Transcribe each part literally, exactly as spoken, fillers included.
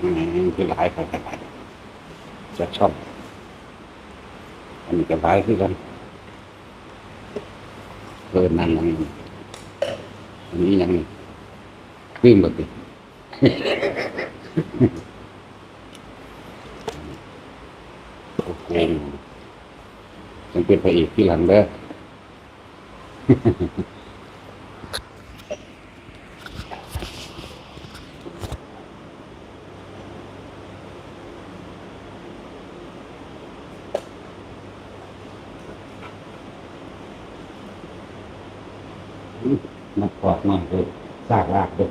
อืม คือหลายไปหลาย จักช่อง อันนี้ก็หลายคือกัน เออ นั่น นั่น อันนี้ยัง ลืมบ่ติ โอ้โห ยังเป็นพระเอกทีหลังเด้อ นกกอดน้อยเด้อ ซากลากเด้อ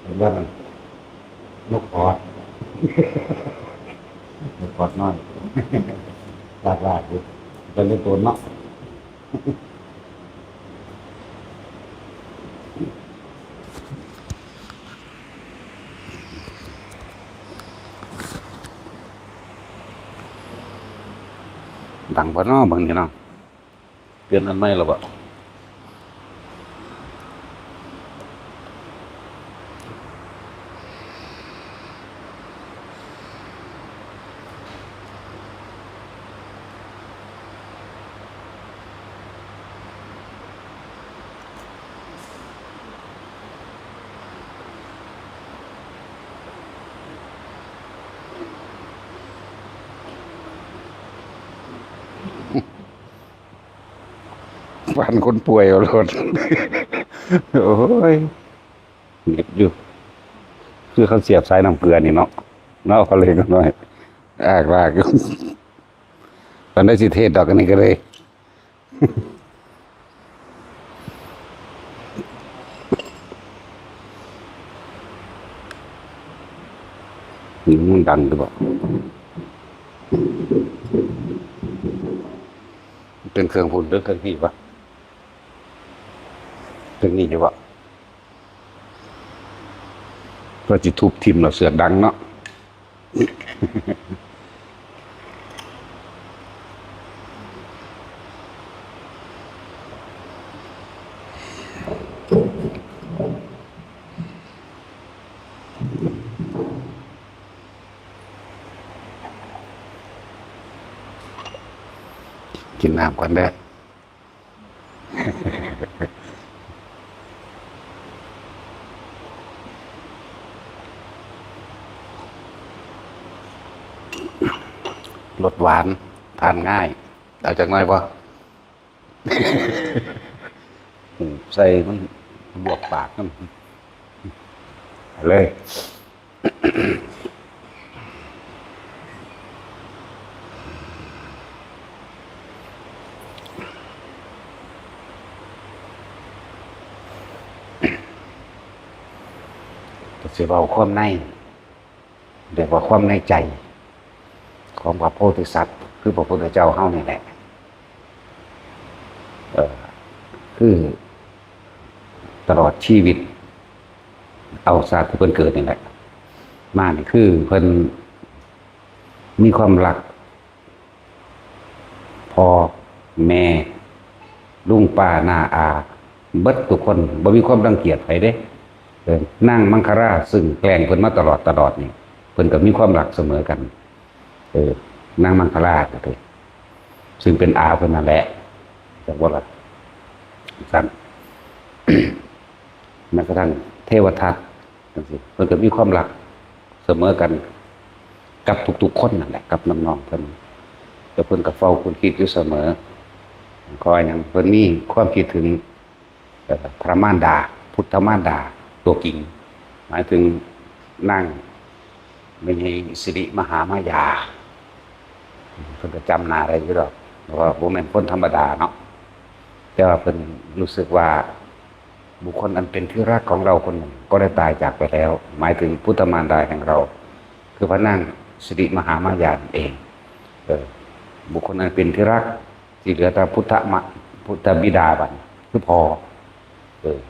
เห็นบ่นั่น นกกอด นกกอดน้อย ซากลากเด้อ เป็นเรื่องตัวเนาะ ดังบ่น้อเบิ่งนี่เนาะ เปลี่ยนอันใหม่แล้วบ่ ปานคนป่วยเอาโลด โอ้ย เหน็บอยู่ คือเขาเสียบสายน้ำเกลือนี่เนาะ เนาะ เขาเลยก็น้อย อากลากอยู่ ปานได้สิเทศดอกอันนี้ก็เลย นี่มันดังหรือเปล่า เป็นเครื่องพุ่นหรือเครื่องนี่วะ เครื่องนี่อยู่วะ ก็สิทุบทิ่มแล้วเสือกดังเนาะ กินน้ำก่อนเด้อ รสหวาน ทานง่าย เอาจักหน่อยบ่ ใส่มันลวกปากมัน เลย ก็สิเว้าความใน เรียกว่าความในใจ ของพระโพธิสัตว์ คือพระพุทธเจ้าเฮานี่แหละ เอ่อ คือตลอดชีวิต เอาชาติที่เพิ่นเกิดนี่แหละ มานี่คือเพิ่นมีความรัก พ่อ แม่ ลุง ป้า น้า อา เบิดทุกคน บ่มีความรังเกียจไผเด้ เออ นางมังคลา ซึ่งแกล้งเพิ่นมาตลอด ตลอดนี่ เพิ่นก็มีความรักเสมอกัน เออ นางมังคลาก็คือ ซึ่งเป็นอาเพิ่นนั่นแหละ จักบ่ล่ะ ซั่น แม้กระทั่งเทวทัตจังซี้ เพิ่นก็มีความรักเสมอกันกับทุกๆคนนั่นแหละ กับน้องๆเพิ่น แล้วเพิ่นก็เฝ้าคุณคิดอยู่เสมอ ขอหยัง เพิ่นมีความคิดถึง เอ่อ พระมารดา พุทธมารดาตัวจริง หมายถึงนางแม่ใหญ่สิริมหามายา เพิ่นก็จำหน้าได้อยู่ดอก เพราะว่าบ่แม่นคนธรรมดาเนาะ แต่ว่าเพิ่นรู้สึกว่าบุคคลอันเป็นที่รักของเราคนหนึ่งก็ได้ตายจากไปแล้ว หมายถึงพุทธมารดาแห่งเรา คือพระนางสิริมหามายานั่นเอง เออ บุคคลอันเป็นที่รัก ที่เหลือแต่พุทธมะ พุทธบิดาบัดนี้ คือพ่อ เออ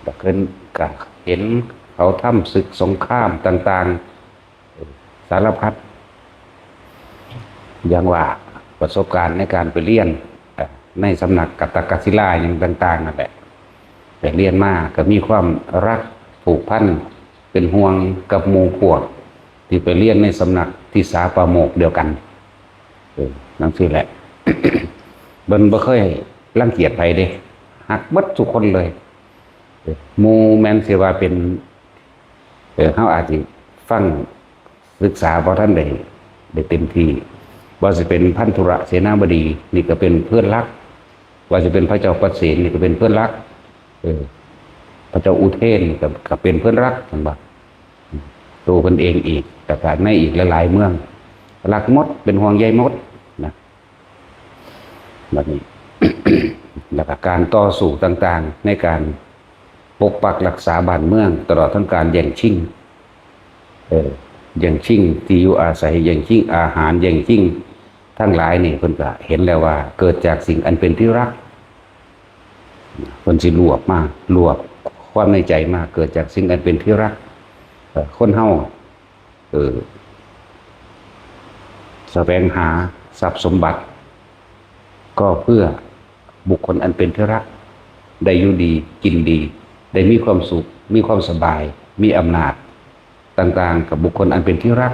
ก็เพิ่นก็เห็นเขาทำศึกสงครามต่างๆ เออ สารพัด อย่างว่าประสบการณ์ในการไปเรียน เอ่อ ในสำนักกัตตกศิลาอย่างต่างๆนั่นแหละ ไปเรียนมาก็มีความรักผูกพัน เป็นห่วงกับหมู่พวก ที่ไปเรียนในสำนักทิสาปาโมกข์เดียวกัน เออจั่งซี้แหละ เพิ่นบ่เคยรังเกียจไผเด้ ฮักเบิดทุกคนเลย เออหมู่แม่นสิว่าเป็น เออเฮาอาจสิฟังศึกษาบ่ทันได้ ได้เต็มที่ ว่าสิเป็นพันธุระเสนาบดี นี่ก็เป็นเพื่อนรัก ว่าสิเป็นพระเจ้าปเสนนี่ก็เป็นเพื่อนรัก เออ พระเจ้าอุเทนนี่ก็ ก็เป็นเพื่อนรัก เห็นบ่ ตัวเพิ่นเองอีก แต่ก็ในอีกหลายๆเมือง รักหมด เป็นห่วงใยหมดนะ บัดนี้ แล้วก็การต่อสู้ต่างๆ ในการปกปักรักษาบ้านเมือง ตลอดทั้งการแย่งชิง เออ แย่งชิงที่อยู่อาศัย แย่งชิงอาหาร แย่งชิงทั้งหลายนี่ เพิ่นก็เห็นแล้วว่าเกิดจากสิ่งอันเป็นที่รัก เพิ่นสิรวบมา รวบความในใจมา เกิดจากสิ่งอันเป็นที่รัก เอ่อ คนเฮา เออ แสวงหาทรัพย์สมบัติ ก็เพื่อบุคคลอันเป็นที่รัก ได้อยู่ดีกินดี ได้มีความสุข มีความสบาย มีอำนาจต่างๆ กับบุคคลอันเป็นที่รัก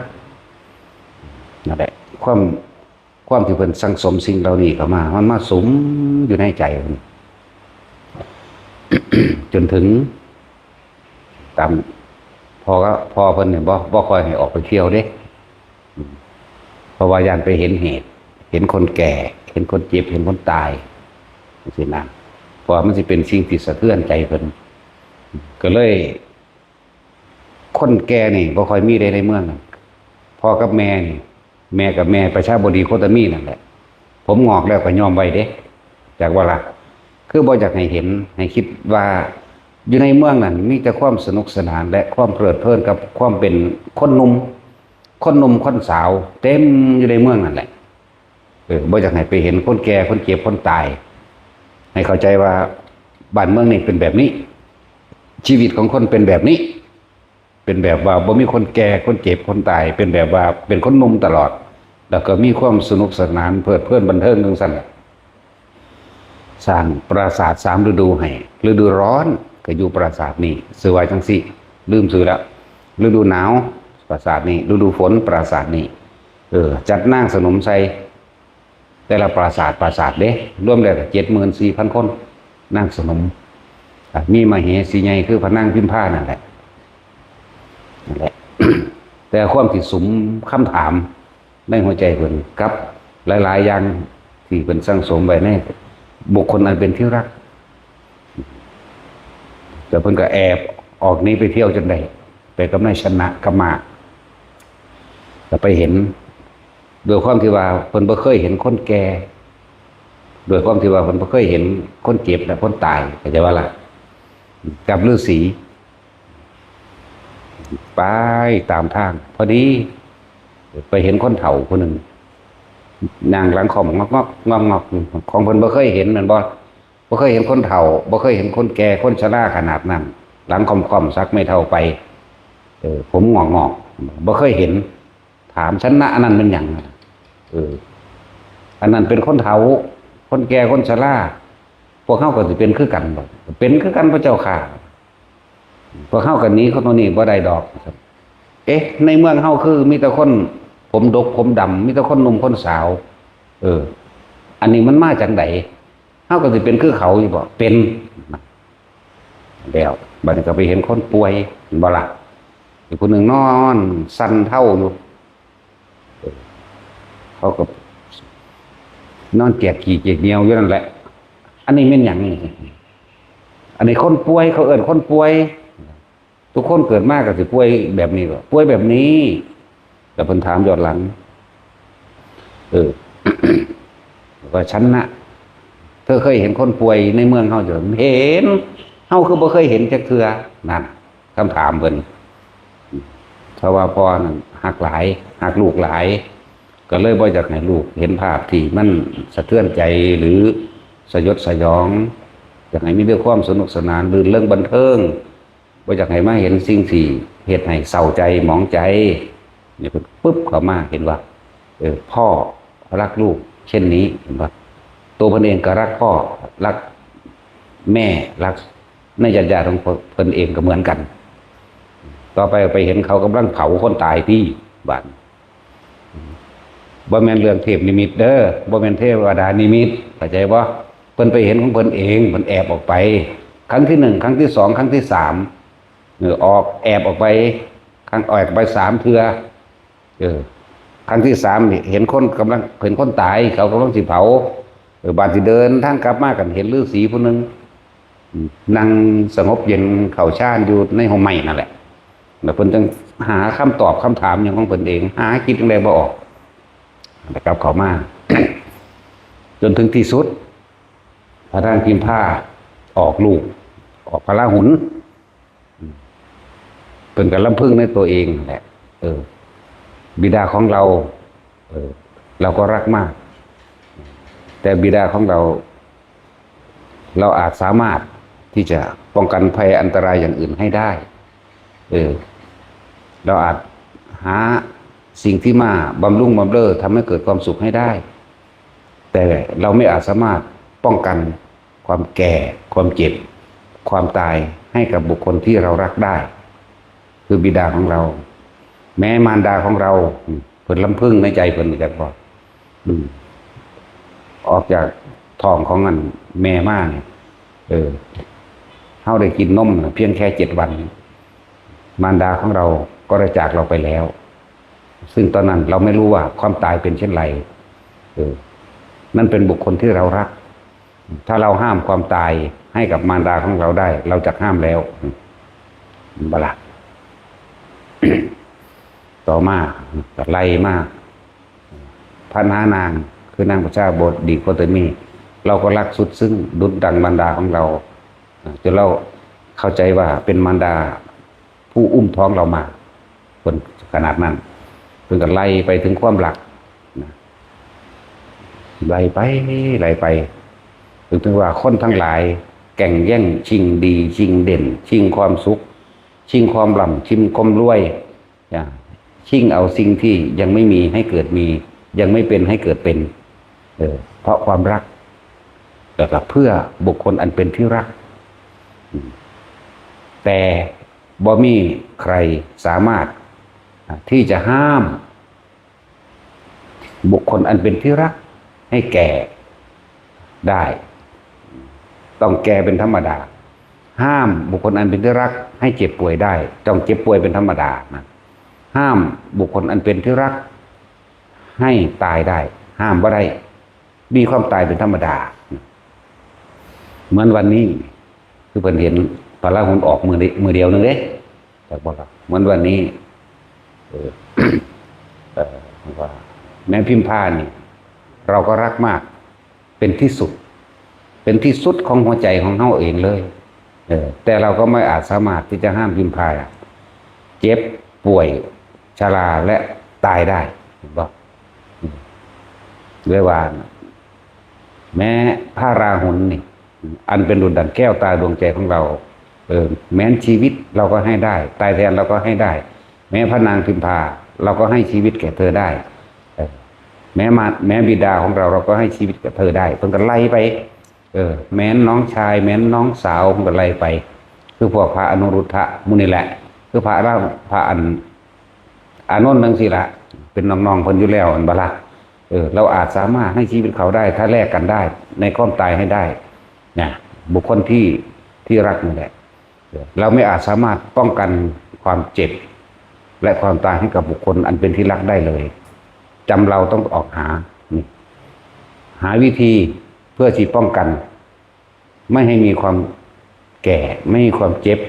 นั่นแหละ ความ ความที่เพิ่นสั่งสมสิ่งเหล่านี้เข้ามา มันมาสุมอยู่ในใจเพิ่น จนถึง ตาม พ่อก็ พ่อเพิ่นเนี่ยบ่ บ่ค่อยให้ออกไปเที่ยวเด้ อืม เพราะว่าย้านไปเห็นเหตุ เห็นคนแก่ เห็นคนเจ็บ เห็นคนตาย จั่งซี้นะ เพราะว่ามันสิเป็นสิ่งที่สะเทือนใจเพิ่น ก็เลย คนแก่นี่บ่ค่อยมีได้ในเมืองนั่น พ่อกับแม่นี่ แม่กับแม่ประชาบดีโคตมีนั่นแหละ ผมงอกแล้วก็ย้อมไว้เด้ จักว่าล่ะ คือบ่อยากให้เห็น ให้คิดว่าอยู่ในเมืองนั่นมีแต่ความสนุกสนานและความเพลิดเพลินกับความเป็นคนหนุ่ม คนหนุ่มคนสาว เต็มอยู่ในเมืองนั่นแหละ เออ บ่อยากให้ไปเห็นคนแก่ คนเจ็บ คนตาย ให้เข้าใจว่าบ้านเมืองนี่เป็นแบบนี้ ชีวิตของคนเป็นแบบนี้ เป็นแบบว่าบ่มีคนแก่ คนเจ็บ คนตาย เป็นแบบว่าเป็นคนหนุ่มตลอด แล้วก็มีความสนุกสนานเพลิดเพลินบันเทิงจั่งซั้น สร้างปราสาทสามฤดูให้ ฤดูร้อนก็อยู่ปราสาทนี้ ชื่อว่าจั่งซี้ ลืมชื่อแล้ว ฤดูหนาวปราสาทนี้ ฤดูฝนปราสาทนี้ เออ จัดนางสนมใส่ แต่ละปราสาท ปราสาทเด้ รวมแล้วก็เจ็ดหมื่นสี่พันคน นางสนม อ่ะ มีมเหสีใหญ่คือพระนางพิมพานั่นแหละ นั่นแหละ แต่ความที่สุมคำถามในหัวใจเพิ่นกับหลายๆอย่างที่เพิ่นสั่งสมไว้ในบุคคลอันเป็นที่รัก แต่เพิ่นก็แอบออกหนีไปเที่ยวจนได้ ไปกับนายชนะกับมา ก็ไปเห็น ด้วยความที่ว่าเพิ่นบ่เคยเห็นคนแก่ ด้วยความที่ว่าเพิ่นบ่เคยเห็นคนเจ็บและคนตาย เข้าใจว่าล่ะ กับฤาษี ไปตามทาง พอดี ไปเห็นคนเฒ่าคนหนึ่ง นั่งหลังค่อมงอกๆ งอกๆ ของเพิ่นบ่เคยเห็นแม่นบ่ บ่เคยเห็นคนเฒ่า บ่เคยเห็นคนแก่ คนชราขนาดนั้น หลังค่อมๆ สักไม่เท่าไป เออ ผมงอกๆ บ่เคยเห็น ถาม ชนะ อันนั้นเป็นหยัง เออ อันนั้นเป็นคนเฒ่า คนแก่ คนชรา พวกเฮาก็สิเป็นคือกันบ่ เป็นคือกันพระเจ้าข้า พวกเฮาก็หนีคนนี้บ่ได้ดอก เอ๊ะ ในเมืองเฮาคือมีแต่คนผมดกผมดำ มีแต่คนหนุ่มคนสาว เออ อันนี้มันมาจากไหน เฮาก็สิเป็นคือเขาอยู่บ่ เป็น แล้ว บัดนี้ก็ไปเห็นคนป่วย เห็นบ่ล่ะ อีกผู้หนึ่งนอนสั่นเทาอยู่ เออ เขาก็นอนแจกขี้แจกเหยี่ยวอยู่นั่นแหละ อันนี้แม่นหยังนี่ อันนี้คนป่วย เขาเอิ้นคนป่วย ทุกคนเกิดมาก็สิป่วยแบบนี้บ่ ป่วยแบบนี้ แล้วเพิ่นถามย้อนหลัง เออ ว่า ชนะ เธอเคยเห็นคนป่วยในเมืองเฮาบ่ เห็น เฮาคือบ่เคยเห็นจักเทื่อ นั่น คำถามเพิ่น เพราะว่าพ่อนั่นฮักหลาย ฮักลูกหลาย ก็เลยบ่อยากให้ลูกเห็นภาพที่มันสะเทือนใจหรือสยดสยอง อยากให้มีแต่ความสนุกสนาน รื่นเริงบันเทิง บ่อยากให้มาเห็นสิ่งที่เฮ็ดให้เศร้าใจหมองใจ นี่เพิ่นปึ๊บเข้ามาเห็นว่า เออ พ่อรักลูกเช่นนี้ เห็นบ่ ตัวเพิ่นเองก็รักพ่อ รักแม่ รักในญาติๆของเพิ่นเองก็เหมือนกัน ต่อไปไปเห็นเขากำลังเผาคนตายที่บ้าน บ่แม่นเรื่องเทพนิมิตเด้อ บ่แม่นเทวดานิมิต เข้าใจบ่ เพิ่นไปเห็นของเพิ่นเอง เพิ่นแอบออกไป ครั้งที่หนึ่ง ครั้งที่สอง ครั้งที่สาม เออ ออก แอบออกไป ครั้ง แอบไปสามเทื่อ เออ ครั้งที่สามนี่เห็นคนกำลัง เห็นคนตาย เขากำลังสิเผา เออ บาดสิเดินทางกลับมากันเห็นฤาษีผู้หนึ่ง อืม นั่งสงบเย็นเข้าฌานอยู่ในฮ่มไม้นั่นแหละ แล้วเพิ่นจั่งหาคำตอบคำถามหยังของเพิ่นเอง หาคิดจั่งใดบ่ออก แล้วกลับเข้ามา จนถึงที่สุด พระนางพิมพาออกลูก ออกพระราหุล เพิ่นก็ลำพึงในตัวเองนั่นแหละ เออ บิดาของเรา เออ เราก็รักมาก แต่บิดาของเรา เราอาจสามารถที่จะป้องกันภัยอันตรายอย่างอื่นให้ได้ เออ เราอาจหาสิ่งที่มาบำรุงบำเรอทำให้เกิดความสุขให้ได้ แต่เราไม่อาจสามารถป้องกันความแก่ ความเจ็บ ความตายให้กับบุคคลที่เรารักได้ คือบิดาของเรา แม้มารดาของเรา เพิ่นลำพึงในใจเพิ่นจักว่า อืม ออกจากท้องของอันแม่มาเนี่ย เออ เฮาได้กินนมน่ะเพียงแค่เจ็ดวัน มารดาของเราก็ได้จากเราไปแล้ว ซึ่งตอนนั้นเราไม่รู้ว่าความตายเป็นเช่นไร เออ นั่นเป็นบุคคลที่เรารัก ถ้าเราห้ามความตายให้กับมารดาของเราได้ เราจะห้ามแล้ว อืม บ่ล่ะ ต่อมาก็ไล่มา พระนาง คือนางประชาบดีโคตมี เราก็รักสุดซึ้งดุจดังมารดาของเรา อ่า จนเราเข้าใจว่าเป็นมารดาผู้อุ้มท้องเรามา เพิ่นขนาดนั้น เพิ่นก็ไล่ไปถึงความรักนะ ไล่ไป ไล่ไป จนถึงว่าคนทั้งหลายแข่งแย่งชิงดี ชิงเด่น ชิงความสุข ชิงความร่ำ ชิงความรวย อ่า ชิงเอาสิ่งที่ยังไม่มีให้เกิดมี ยังไม่เป็นให้เกิดเป็น เออ เพราะความรัก แล้วก็เพื่อบุคคลอันเป็นที่รัก อืม แต่บ่มีใครสามารถ อ่า ที่จะห้าม บุคคลอันเป็นที่รักให้แก่ได้ ต้องแก่เป็นธรรมดา ห้ามบุคคลอันเป็นที่รักให้เจ็บป่วยได้ ต้องเจ็บป่วยเป็นธรรมดานะ ห้ามบุคคลอันเป็นที่รักให้ตายได้ ห้ามบ่ได้ มีความตายเป็นธรรมดา เหมือนวันนี้ คือเพิ่นเห็นพระราหุลออกมือเดียว มือเดียวหนึ่งเด้ แต่บอกว่าเหมือนวันนี้ เออ เอ่อ ว่าแม่พิมพานี่ เราก็รักมาก เป็นที่สุด เป็นที่สุดของหัวใจของเฮาเองเลย เออ แต่เราก็ไม่อาจสามารถที่จะห้ามพิมพาเจ็บป่วย ชราและตายได้ เห็นบ่ อืม เลยว่า แม้พระราหุลนี่ อันเป็นดุจดั่งแก้วตาดวงใจของเรา เออ แม้นชีวิตเราก็ให้ได้ ตายแทนเราก็ให้ได้ แม้พระนางพิมพา เราก็ให้ชีวิตแก่เธอได้ เออ แม้มา แม้บิดาของเรา เราก็ให้ชีวิตแก่เธอได้ เพิ่นก็ไล่ไป เออ แม้นน้องชาย แม้นน้องสาว เพิ่นก็ไล่ไป คือพวกพระอนุรุทธะหมู่นี่แหละ คือพระรา พระอัน อานนท์จั่งซี้ล่ะ เป็นน้องๆเพิ่นอยู่แล้ว อันบ่ล่ะ เออ เราอาจสามารถให้ชีวิตเขาได้ ถ้าแลกกันได้ ในความตายให้ได้ นะ บุคคลที่ ที่รักนี่แหละ เออ เราไม่อาจสามารถป้องกันความเจ็บ และความตายให้กับบุคคลอันเป็นที่รักได้เลย จำเราต้องออกหา นี่ หาวิธีเพื่อสิป้องกัน ไม่ให้มีความแก่ ไม่มีความเจ็บ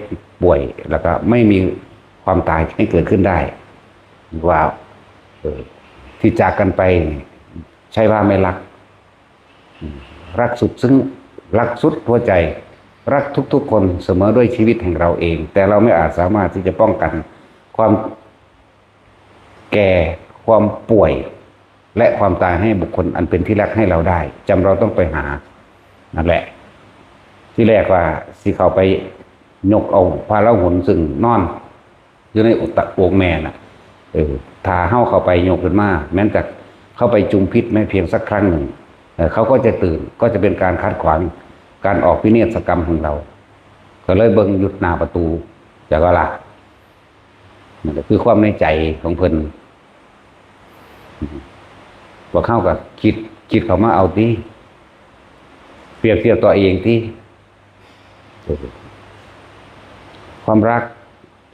ป่วย แล้วก็ไม่มีความตายให้เกิดขึ้นได้ ว่า เออ ที่จากกันไปนี่ ใช่ว่าไม่รัก อืม รักสุดซึ้ง รักสุดหัวใจ รักทุกๆคนเสมอด้วยชีวิตแห่งเราเอง แต่เราไม่อาจสามารถที่จะป้องกันความแก่ ความป่วย และความตายให้บุคคลอันเป็นที่รักให้เราได้ จำเราต้องไปหา นั่นแหละ ที่แรกว่าสิเข้าไปยกเอาพระราหุลซึ่งนอน อยู่ในอกตักอกแม่น่ะ เออ ถ้าเฮาเข้าไปยกขึ้นมา แม้นแต่เข้าไปจุมพิษแม้เพียงสักครั้งหนึ่ง เออ เขาก็จะตื่น ก็จะเป็นการขัดขวางการออกพิเนศกรรมของเรา ก็เลยเบิ่งอยู่หน้าประตู จักว่าล่ะ นั่นก็คือความในใจของเพิ่น พวกเฮาก็คิด คิดเข้ามาเอาติ เปรียบเทียบตัวเองติ ความรัก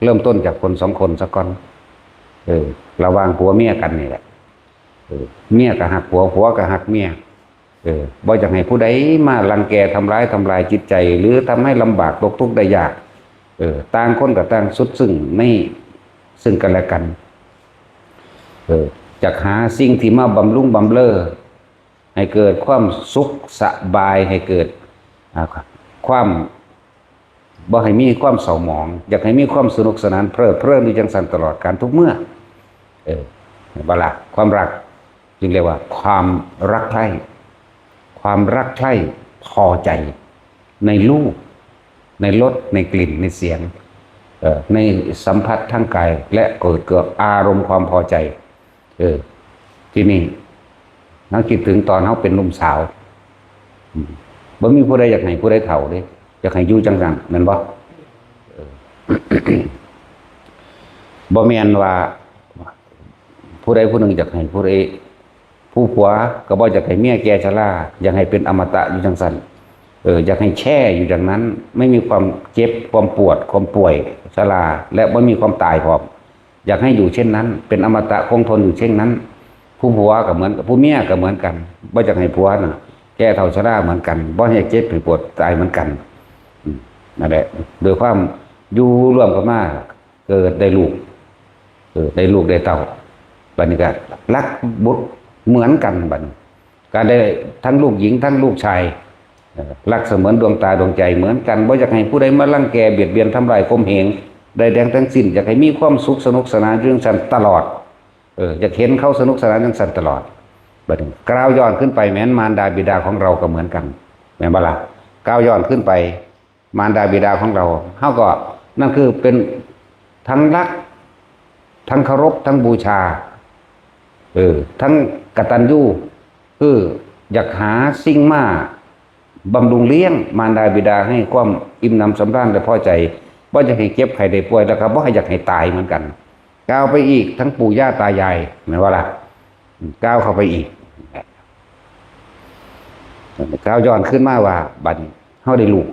เริ่มต้นจากคนสองคนซะก่อน เออ ระหว่างผัวเมียกันนี่แหละ เออ เมียก็ฮักผัว ผัวก็ฮักเมีย เออ บ่อยากให้ผู้ใดมารังแกทำร้าย ทำลายจิตใจ หรือทำให้ลำบากตกทุกข์ได้ยาก เออ ต่างคนก็ต่างสุดซึ่งในซึ่งกันและกัน เออ อยากหาสิ่งที่มาบำรุงบำเรอ ให้เกิดความสุขสบาย ให้เกิด อ่า ความ บ่ให้มีความเศร้าหมอง อยากให้มีความสนุกสนานเพลิดเพลินอยู่จังซั่นตลอดกาลทุกเมื่อ เออ เห็นบ่ล่ะ ความรักจึงเรียกว่าความรักใคร่ ความรักใคร่พอใจในรูป ในรส ในกลิ่น ในเสียง เอ่อ ในสัมผัสทางกาย และเกิด เกิดอารมณ์ความพอใจ เออ ทีนี้ เฮาคิดถึงตอนเฮาเป็นหนุ่มสาว อืม บ่มีผู้ใดอยากให้ผู้ใดเฒ่าเด้ อยากให้อยู่จังซั่น แม่นบ่ เออ บ่แม่นว่า ผู้ใดผู้หนึ่งอยากให้ผู้ใด ผู้ผัวก็บ่อยากให้เมียแก่ชรา อยากให้เป็นอมตะอยู่จังซั่น เออ อยากให้แช่อยู่อย่างนั้น ไม่มีความเจ็บ ความปวด ความป่วย ชรา และบ่มีความตายพร้อม อยากให้อยู่เช่นนั้น เป็นอมตะคงทนอยู่เช่นนั้น ผู้ผัวก็เหมือน ผู้เมียก็เหมือนกัน บ่อยากให้ผัวน่ะแก่เฒ่าชราเหมือนกัน บ่อยากเจ็บให้ปวดตายเหมือนกัน อืม นั่นแหละ โดยความอยู่ร่วมกันมา เกิดได้ลูก เออ ได้ลูกได้เต้า บัดนี้ก็รักบุตรเหมือนกัน บัดนี้ การได้ทั้งลูกหญิงทั้งลูกชาย เอ่อ รักเสมือนดวงตาดวงใจเหมือนกัน บ่อยากให้ผู้ใดมารังแกเบียดเบียนทำลายข่มเหงใดๆทั้งสิ้น อยากให้มีความสุขสนุกสนานอยู่จังซั่นตลอด เออ อยากเห็นเขาสนุกสนานจังซั่นตลอด บัดนี้กล่าวย้อนขึ้นไปแม้นมารดาบิดาของเราก็เหมือนกัน แม่นบ่ล่ะ กล่าวย้อนขึ้นไป มารดาบิดาของเรา เฮาก็ นั่นคือเป็นทั้งรัก ทั้งเคารพ ทั้งบูชา เออ ทั้งกตัญญู คืออยากหาสิ่งมาบำรุงเลี้ยงมารดาบิดาให้ความอิ่มหนำสำราญและพอใจ บ่อยากให้เจ็บไข้ได้ป่วย แล้วก็บ่อยากให้ตายเหมือนกัน กล่าวไปอีกทั้งปู่ย่าตายาย แม่นบ่ล่ะ กล่าวเข้าไปอีก กล่าวย้อนขึ้นมาว่า บัดนี้เฮาได้ลูก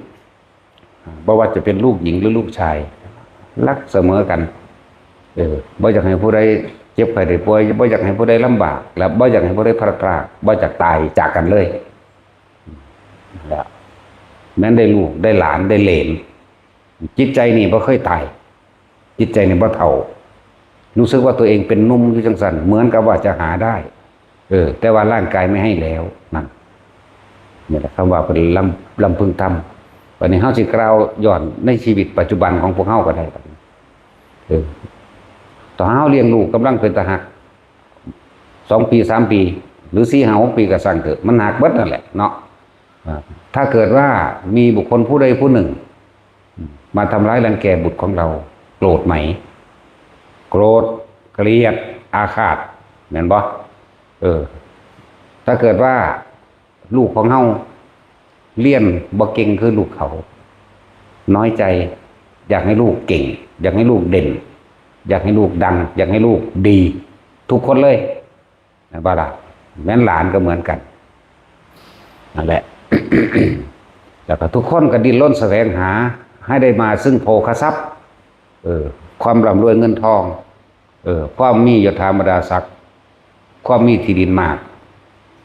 บ่ว่าจะเป็นลูกหญิงหรือลูกชาย รักเสมอกัน เออ บ่อยากให้ผู้ใดเจ็บไข้ได้ป่วย บ่อยากให้ผู้ใดลำบาก และบ่อยากให้ผู้ใดพลัดพราก บ่อยากตายจากกันเลย แล้วแม้นได้ลูก ได้หลาน ได้เหลน จิตใจนี่บ่เคยตาย จิตใจนี่บ่เฒ่า รู้สึกว่าตัวเองเป็นหนุ่มอยู่จังซั่น เหมือนกับว่าจะหาได้ เออ แต่ว่าร่างกายไม่ให้แล้ว นั่น นี่แหละคำว่าเป็นลำ ลำพึงทำ บัดนี้เฮาสิกล่าวย้อนในชีวิตปัจจุบันของพวกเฮาก็ได้ บัดนี้ เออ ตอนเฮาเลี้ยงลูกกำลังเป็นตาฮัก สองปี สามปี หรือ สี่ ห้า หก ปีก็ซ่างเถอะ มันฮักเบิดนั่นแหละเนาะ อ่า ถ้าเกิดว่ามีบุคคลผู้ใดผู้หนึ่ง มาทำร้ายรังแกบุตรของเรา โกรธไหม โกรธ เกลียด อาฆาต แม่นบ่ เออ ถ้าเกิดว่าลูกของเฮาเรียนบ่เก่งคือลูกเขา น้อยใจ อยากให้ลูกเก่ง อยากให้ลูกเด่น อยากให้ลูกดัง อยากให้ลูกดี ทุกคนเลย แม่นบ่ล่ะ แม้นหลานก็เหมือนกัน นั่นแหละ แล้วก็ทุกคนก็ดิ้นรนแสวงหา ให้ได้มาซึ่งโภคทรัพย์ เออ ความร่ำรวยเงินทอง เออ ความมียศถาบรรดาศักดิ์ ความมีที่ดินมาก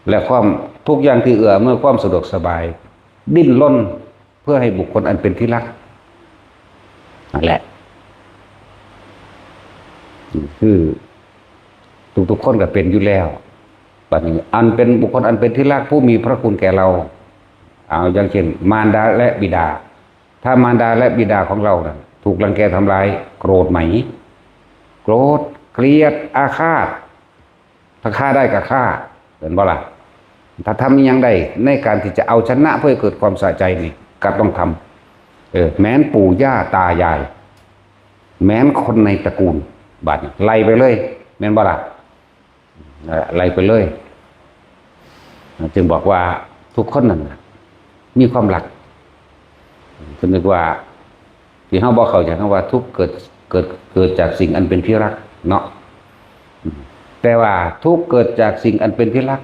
และความทุกอย่างที่เอื้ออำนวยความสะดวกสบาย ดิ้นรนเพื่อให้บุคคลอันเป็นที่รัก นั่นแหละ คือทุกๆคนก็เป็นอยู่แล้ว บัดนี้อันเป็นบุคคลอันเป็นที่รักผู้มีพระคุณแก่เรา เอาอย่างเช่น มารดาและบิดา ถ้ามารดาและบิดาของเรานะถูกรังแกทำร้าย โกรธไหม โกรธ เกลียด อาฆาต ถ้าฆ่าได้ก็ฆ่า เห็นบ่ล่ะ ถ้าทำอิหยังได้ในการที่จะเอาชนะเพื่อให้เกิดความสะใจนี่ ก็ต้องทำ เออ แม้นปู่ย่าตายาย แม้นคนในตระกูล บัดนี้ไล่ไปเลย แม่นบ่ล่ะ เอ่อ ไล่ไปเลย จึงบอกว่าทุกคนนั่นน่ะมีความรัก เพิ่นนึกว่า ที่เฮาบ่เข้าใจคำว่าทุกข์เกิด เกิดเกิดจากสิ่งอันเป็นที่รักเนาะ แต่ว่าทุกข์เกิดจากสิ่งอันเป็นที่รัก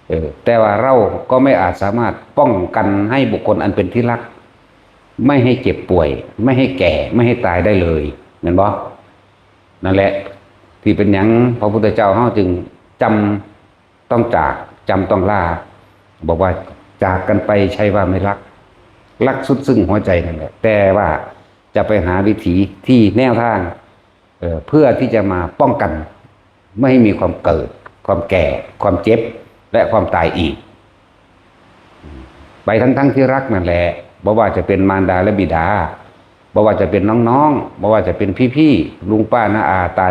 เออ แต่ว่าเราก็ไม่อาจสามารถป้องกันให้บุคคลอันเป็นที่รัก ไม่ให้เจ็บป่วย ไม่ให้แก่ ไม่ให้ตายได้เลย แม่นบ่ นั่นแหละ ที่เป็นหยังพระพุทธเจ้าเฮาจึงจำต้องจาก จำต้องลา บอกว่าจากกันไปใช่ว่าไม่รัก รักสุดซึ่งหัวใจนั่นแหละ แต่ว่าจะไปหาวิธีที่แนวทาง เอ่อ เพื่อที่จะมาป้องกัน ไม่ให้มีความเกิด ความแก่ ความเจ็บ และความตายอีก ไปทั้งๆ ที่รักนั่นแหละ บ่ว่าจะเป็นมารดาและบิดา บ่ว่าจะเป็นน้องๆ บ่ว่าจะเป็นพี่ๆ ลุงป้าน้าอาตา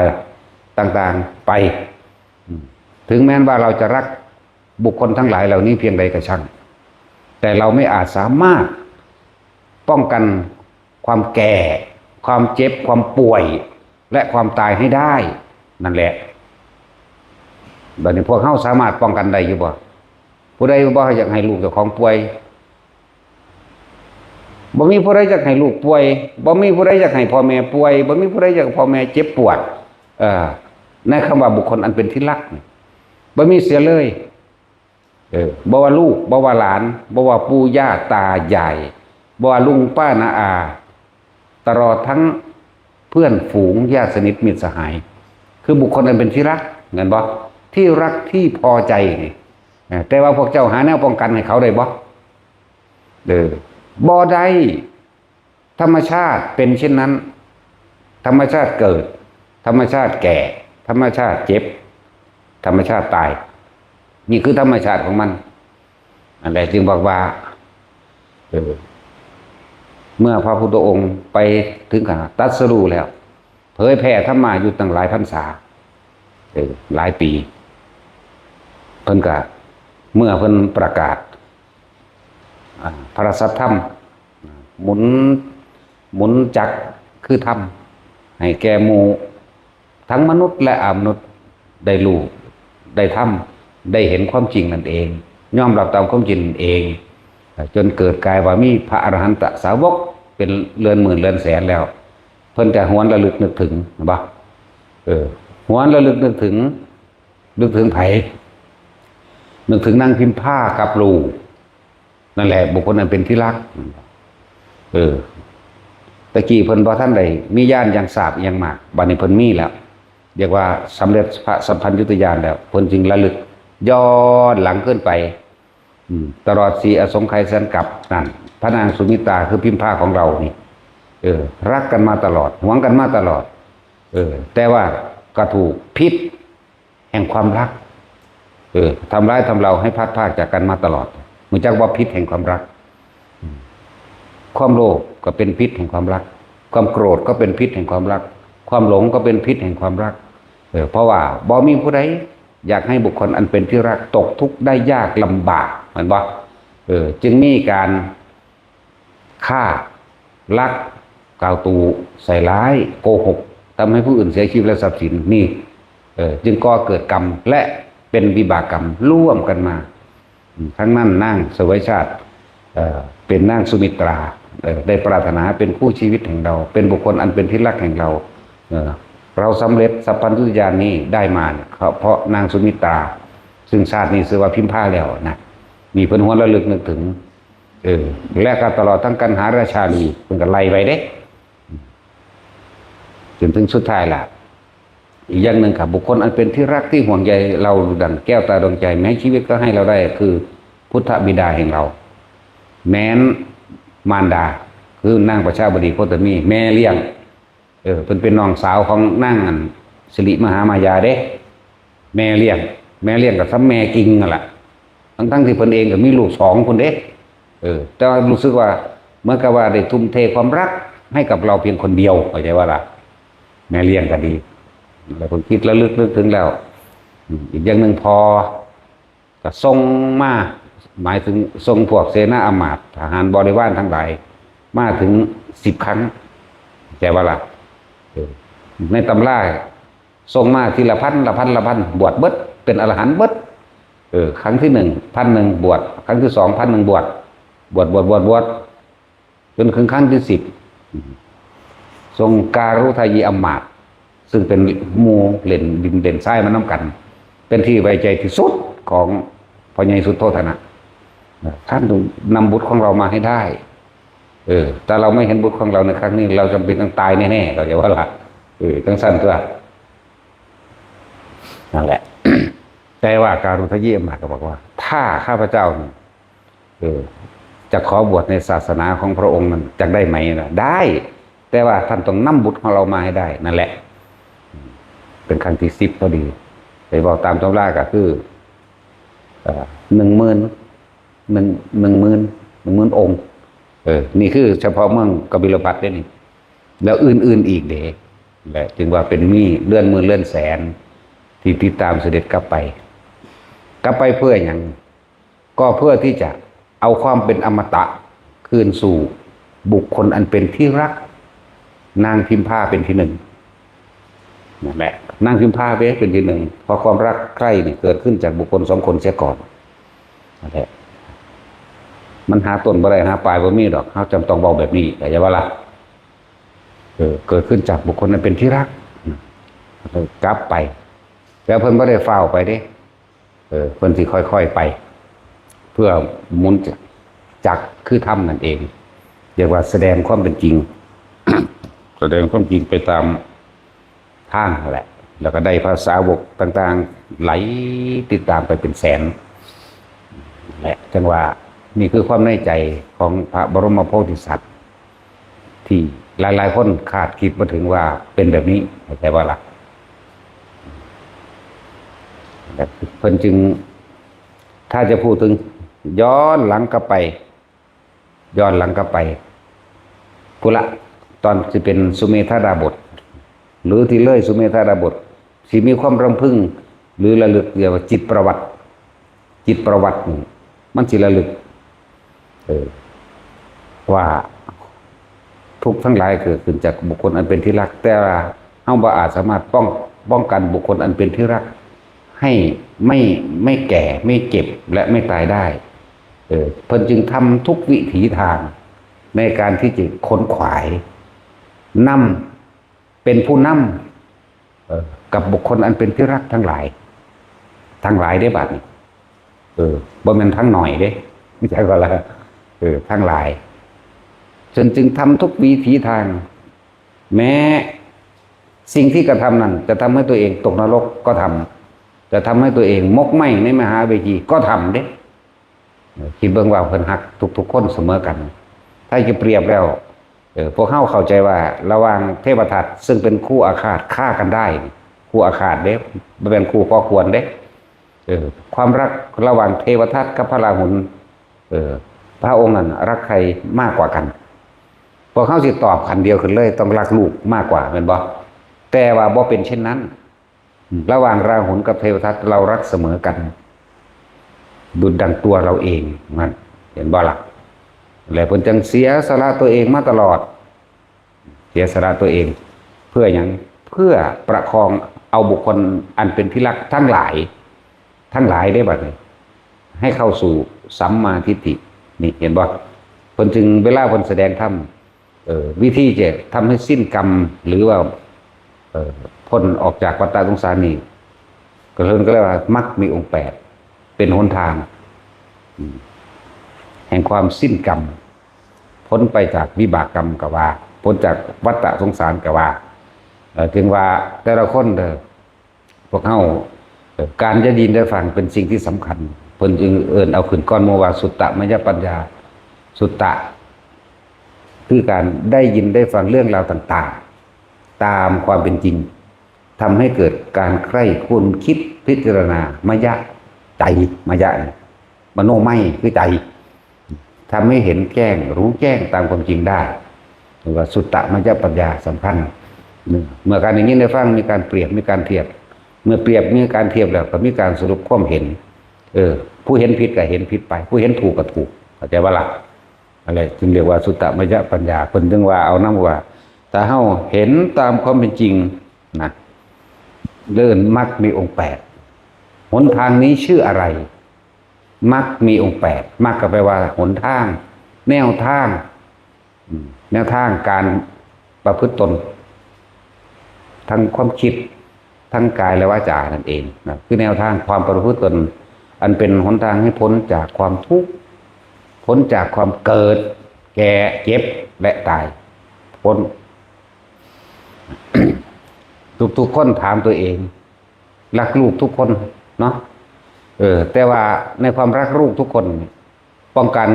ต่างๆ ไป อืม ถึงแม้ว่าเราจะรักบุคคลทั้งหลายเหล่านี้เพียงใดก็ช่าง แต่เราไม่อาจสามารถป้องกันความแก่ ความเจ็บ ความป่วย และความตายให้ได้ นั่นแหละ บัดนี้พวกเฮาสามารถป้องกันได้อยู่บ่ ผู้ใดบ่อยากให้ลูกเจ้าของป่วย บ่มีผู้ใดอยากให้ลูกป่วย บ่มีผู้ใดอยากให้พ่อแม่ป่วย บ่มีผู้ใดอยากให้พ่อแม่เจ็บปวด เอ่อ ในคำว่าบุคคลอันเป็นที่รักนี่ บ่มีเสียเลย เออ บ่ว่าลูก บ่ว่าหลาน บ่ว่าปู่ย่าตายาย บ่ว่าลุงป้าน้าอา ตลอดทั้งเพื่อนฝูงญาติสนิทมิตรสหาย คือบุคคลอันเป็นที่รัก แม่นบ่ ที่รักที่พอใจนี่ เออ แต่ว่าพวกเจ้าหาแนวป้องกันให้เขาได้บ่ เออ บ่ได้ ธรรมชาติเป็นเช่นนั้น ธรรมชาติเกิด ธรรมชาติแก่ ธรรมชาติเจ็บ ธรรมชาติตาย นี่คือธรรมชาติของมัน อันใดจึงบอกว่า เออ เมื่อพระพุทธองค์ไปถึงขนาดตรัสรู้แล้ว เผยแผ่ธรรมะอยู่ตั้งหลายพรรษา เออ หลายปี เพิ่นก็ เมื่อเพิ่นประกาศ อ่า พระสัทธรรม หมุน หมุนจักรคือธรรม ให้แก่หมู่ทั้งมนุษย์และอมนุษย์ได้รู้ ได้ทำ ได้เห็นความจริงนั่นเอง ยอมรับตามความจริงนั่นเอง จนเกิดกลายว่ามีพระอรหันตสาวกเป็นเรือนหมื่นเรือนแสนแล้ว เพิ่นก็หวนระลึกนึกถึง เห็นบ่ เออ หวนระลึกนึกถึง นึกถึงไผ นึกถึงนางพิมพากับลูก นั่นแหละบุคคลอันเป็นที่รัก เออ ตะกี้เพิ่นบ่ทันได้มีญาณอย่างทราบอย่างมาก บัดนี้เพิ่นมีแล้ว เรียกว่าสำเร็จพระสัพพัญญุตญาณแล้ว เพิ่นจึงระลึกย้อนหลังขึ้นไป อืม ตลอดสี่อสงไขยแสนกัปนั่น พระนางสุมิตราคือพิมพาของเรานี่ เออ รักกันมาตลอด หวงกันมาตลอด เออ แต่ว่าก็ถูกพิษแห่งความรัก เออ ทำร้ายทำเราให้พลัดพรากจากกันมาตลอด รู้จักว่าพิษแห่งความรัก ความโลภก็เป็นพิษแห่งความรัก ความโกรธก็เป็นพิษแห่งความรัก ความหลงก็เป็นพิษแห่งความรัก เออ เพราะว่าบ่มีผู้ใดอยากให้บุคคลอันเป็นที่รักตกทุกข์ได้ยากลำบาก แม่นบ่ เออ จึงมีการฆ่า ลัก กล่าวตู่ ใส่ร้าย โกหก ทำให้ผู้อื่นเสียชีวิตและทรัพย์สิน นี่ เออ จึงก่อเกิดกรรมและเป็นวิบากกรรมร่วมกันมา อืม ทั้งนั้นนางเสวยชาติ เอ่อ เป็นนางสุมิตรา เอ่อ ได้ปรารถนาเป็นคู่ชีวิตแห่งเรา เป็นบุคคลอันเป็นที่รักแห่งเรา เอ่อ เราสำเร็จสัพพัญญุตญาณนี้ได้มาเนี่ย เพราะ เพราะนางสุมิตรา ซึ่งชาตินี้ชื่อว่าพิมพาแล้วนะ นี่เพิ่นหวนระลึกนึกถึง เออ และก็ตลอดทั้งกันหาราชาลี เพิ่นก็ไล่ไปเด้ จนถึงสุดท้ายล่ะ อีกอย่างหนึ่งครับ บุคคลอันเป็นที่รักที่ห่วงใยเราดังแก้วตาดวงใจ แม้ชีวิตก็ให้เราได้ คือพุทธบิดาแห่งเรา แม้นมารดา คือนางประชาบดีโคตมี แม่เลี้ยง เออ เพิ่นเป็นน้องสาวของนางอันสิริมหามายาเด้ แม่เลี้ยง แม่เลี้ยงก็ส่ำแม่กิ่งนั่นแหละ ทั้งๆที่เพิ่นเองก็มีลูกสองคนเด้ เออ แต่ว่ารู้สึกว่าเหมือนกับว่าได้ทุ่มเทความรักให้กับเราเพียงคนเดียว เข้าใจว่าล่ะ แม่เลี้ยงก็ดี แล้วเพิ่นคิดระลึกนึกถึงแล้ว อืม อีกอย่างหนึ่งพอ ก็ส่งมา หมายถึงส่งพวกเสนาอำมาตย์ ทหารบริวารทั้งหลาย มาถึงสิบครั้ง เข้าใจว่าล่ะ เออ ในตำราส่งมาทีละพัน ละพัน ละพัน บวชเบิด เป็นอรหันต์เบิด เออ ครั้งที่หนึ่ง พันหนึ่ง บวช ครั้งที่สอง พันหนึ่ง บวช บวช บวช บวช บวช จนถึงครั้งที่สิบ ทรงการุทายีอำมาตย์ ซึ่งเป็นหมู่เล่นดินเล่นทรายมานำกัน เป็นที่ไว้ใจที่สุดของพ่อใหญ่สุโธทนะ ท่านต้องนำบุตรของเรามาให้ได้ เออ ถ้าเราไม่เห็นบุตรของเราในครั้งนี้ เราจำเป็นต้องตายแน่ๆ เขาจะว่าละ เออ จังซั่นตัว นั่นแหละ แต่ว่าการุทายีอำมาตย์ก็บอกว่า ถ้าข้าพเจ้านี่ เออ จะขอบวชในศาสนาของพระองค์นั้น จักได้ไหมนะ ได้ แต่ว่าท่านต้องนำบุตรของเรามาให้ได้ นั่นแหละ เป็นครั้งที่สิบพอดี ไปบอกตามตำราก็คือ เอ่อ หนึ่งหมื่น หนึ่ง หนึ่งหมื่น หนึ่งหมื่นองค์ เออ นี่คือเฉพาะเมืองกบิลพัสเด้นี่ แล้วอื่นๆอีกเด้ และจึงว่าเป็นมีเรือนหมื่นเรือนแสน ที่ติดตามเสด็จกลับไป กลับไปเพื่อหยัง ก็เพื่อที่จะเอาความเป็นอมตะคืนสู่บุคคลอันเป็นที่รัก นางพิมพาเป็นที่หนึ่ง นั่นแหละ นางพิมพาเป็นที่หนึ่ง เพราะความรักใคร่นี่เกิดขึ้นจากบุคคลสองคนเสียก่อน นั่นแหละ มันหาต้นบ่ได้หาปลายบ่มีดอก เฮาจำต้องเว้าแบบนี้ เข้าใจบ่ล่ะ เออ เกิดขึ้นจากบุคคลอันเป็นที่รัก กลับไป แล้วเพิ่นบ่ได้ฟ้าวไปเด้ เออ เพิ่นสิค่อยๆไป เพื่อหมุนจักรคือธรรมนั่นเอง เรียกว่าแสดงความเป็นจริง แสดงความจริงไปตามทางนั่นแหละ แล้วก็ได้พระสาวกต่างๆ ไหลติดตามไปเป็นแสน และจังว่านี่คือความในใจของพระบรมโพธิสัตว์ ที่หลายๆคนคาดคิดบ่ถึงว่าเป็นแบบนี้ เข้าใจบ่ล่ะ เพิ่นจึง ถ้าจะพูดถึงย้อนหลังกลับไป ย้อนหลังกลับไป พุ้นละ ตอนสิเป็นสุเมธาดาบส หรือที่เลยสุเมธาดาบส สิมีความรำพึง หรือระลึกเรียกว่าจิตประวัติ จิตประวัตินี่มันสิระลึก เออ ว่าทุกข์ทั้งหลายเกิดขึ้นจากบุคคลอันเป็นที่รัก แต่ว่าเฮาบ่อาจสามารถป้อง ป้องกันบุคคลอันเป็นที่รัก ให้ไม่ ไม่แก่ ไม่เจ็บ และไม่ตายได้ เออ เพิ่นจึงทำทุกวิถีทางในการที่จะขนขวาย นำ เป็นผู้นำ เออ กับบุคคลอันเป็นที่รักทั้งหลาย ทั้งหลายเด้บัดนี้ เออ บ่แม่นทั้งหน่อยเด้ จักว่าละ เออ ทั้งหลาย เพิ่นจึงทำทุกวิถีทาง แม้สิ่งที่กระทำนั้นจะทำให้ตัวเองตกนรกก็ทำ จะทำให้ตัวเองหมกไหม้ในมหาเวทีก็ทำเด้ คิดเบิ่งว่าเพิ่นฮักทุกๆคนเสมอกัน ถ้าจะเปรียบแล้ว เออ พวกเฮาเข้าใจว่าระหว่างเทวทัตซึ่งเป็นคู่อาฆาตฆ่ากันได้ คู่อาฆาตเด้ บ่แม่นคู่ก่อกวนเด้ เออ ความรักระหว่างเทวทัตกับพระราหุล เออ พระองค์นั้นรักใครมากกว่ากัน พวกเฮาสิตอบขันเดียวกันเลย ต้องรักลูกมากกว่า แม่นบ่ แต่ว่าบ่เป็นเช่นนั้น ระหว่างราหุลกับเทวทัตเรารักเสมอกัน ดุจดังตัวเราเอง นั่น เห็นบ่ล่ะ และเพิ่นจังเสียสละตัวเองมาตลอด เสียสละตัวเอง เพื่อหยัง เพื่อประคองเอาบุคคลอันเป็นที่รักทั้งหลาย ทั้งหลายได้บัดนี้ ให้เข้าสู่สัมมาทิฏฐิ นี่เห็นบ่ เพิ่นจึงเวลาเพิ่นแสดงธรรม เอ่อ วิธีจะทำให้สิ้นกรรม หรือว่า เอ่อ พ้นออกจากวัฏฏะสงสารนี่ ก็เพิ่นก็เรียกว่ามรรคมีองค์แปด เป็นหนทาง อืม แห่งความสิ้นกรรม พ้นไปจากวิบากกรรมก็ว่า พ้นจากวัฏฏะสงสารก็ว่า เอ่อ จึงว่าแต่ละคนเด้อ พวกเฮา เอ่อ การได้ยินได้ฟังเป็นสิ่งที่สำคัญ เพิ่นจึงเอิ้นเอาขึ้นก่อนหมู่ว่าสุตตมยปัญญา สุตตะ คือการได้ยินได้ฟังเรื่องราวต่างๆ ตามความเป็นจริง ทำให้เกิดการใคร่ครวญคิดพิจารณา มยะ ใจ มยะนี่ มโนมัยคือใจ ทำให้เห็นแจ้งรู้แจ้งตามความจริงได้ เรียกว่าสุตตมยปัญญาสำคัญ เมื่อการได้ยินได้ฟังมีการเปรียบมีการเทียบ เมื่อเปรียบมีการเทียบแล้วก็มีการสรุปความเห็น เออ ผู้เห็นผิดก็เห็นผิดไป ผู้เห็นถูกก็ถูก เข้าใจบ่ล่ะ อะไรจึงเรียกว่าสุตตมยปัญญา เพิ่นจึงว่าเอานำว่า ถ้าเฮาเห็นตามความเป็นจริงนะ เรื่องมรรคมีองค์แปด หนทางนี้ชื่ออะไร มรรคมีองค์แปด มรรคก็แปลว่าหนทาง แนวทาง อืม แนวทางการ ประพฤติตน ทั้งความคิด ทั้งกายและวาจานั่นเองนะ คือแนวทางความประพฤติตน อันเป็นหนทางให้พ้นจากความทุกข์ พ้นจากความเกิด แก่ เจ็บ และตาย พ้น ทุกๆคนถามตัวเอง รักลูกทุกคนเนาะ เออ แต่ว่าในความรักลูกทุกคน ป้องกัน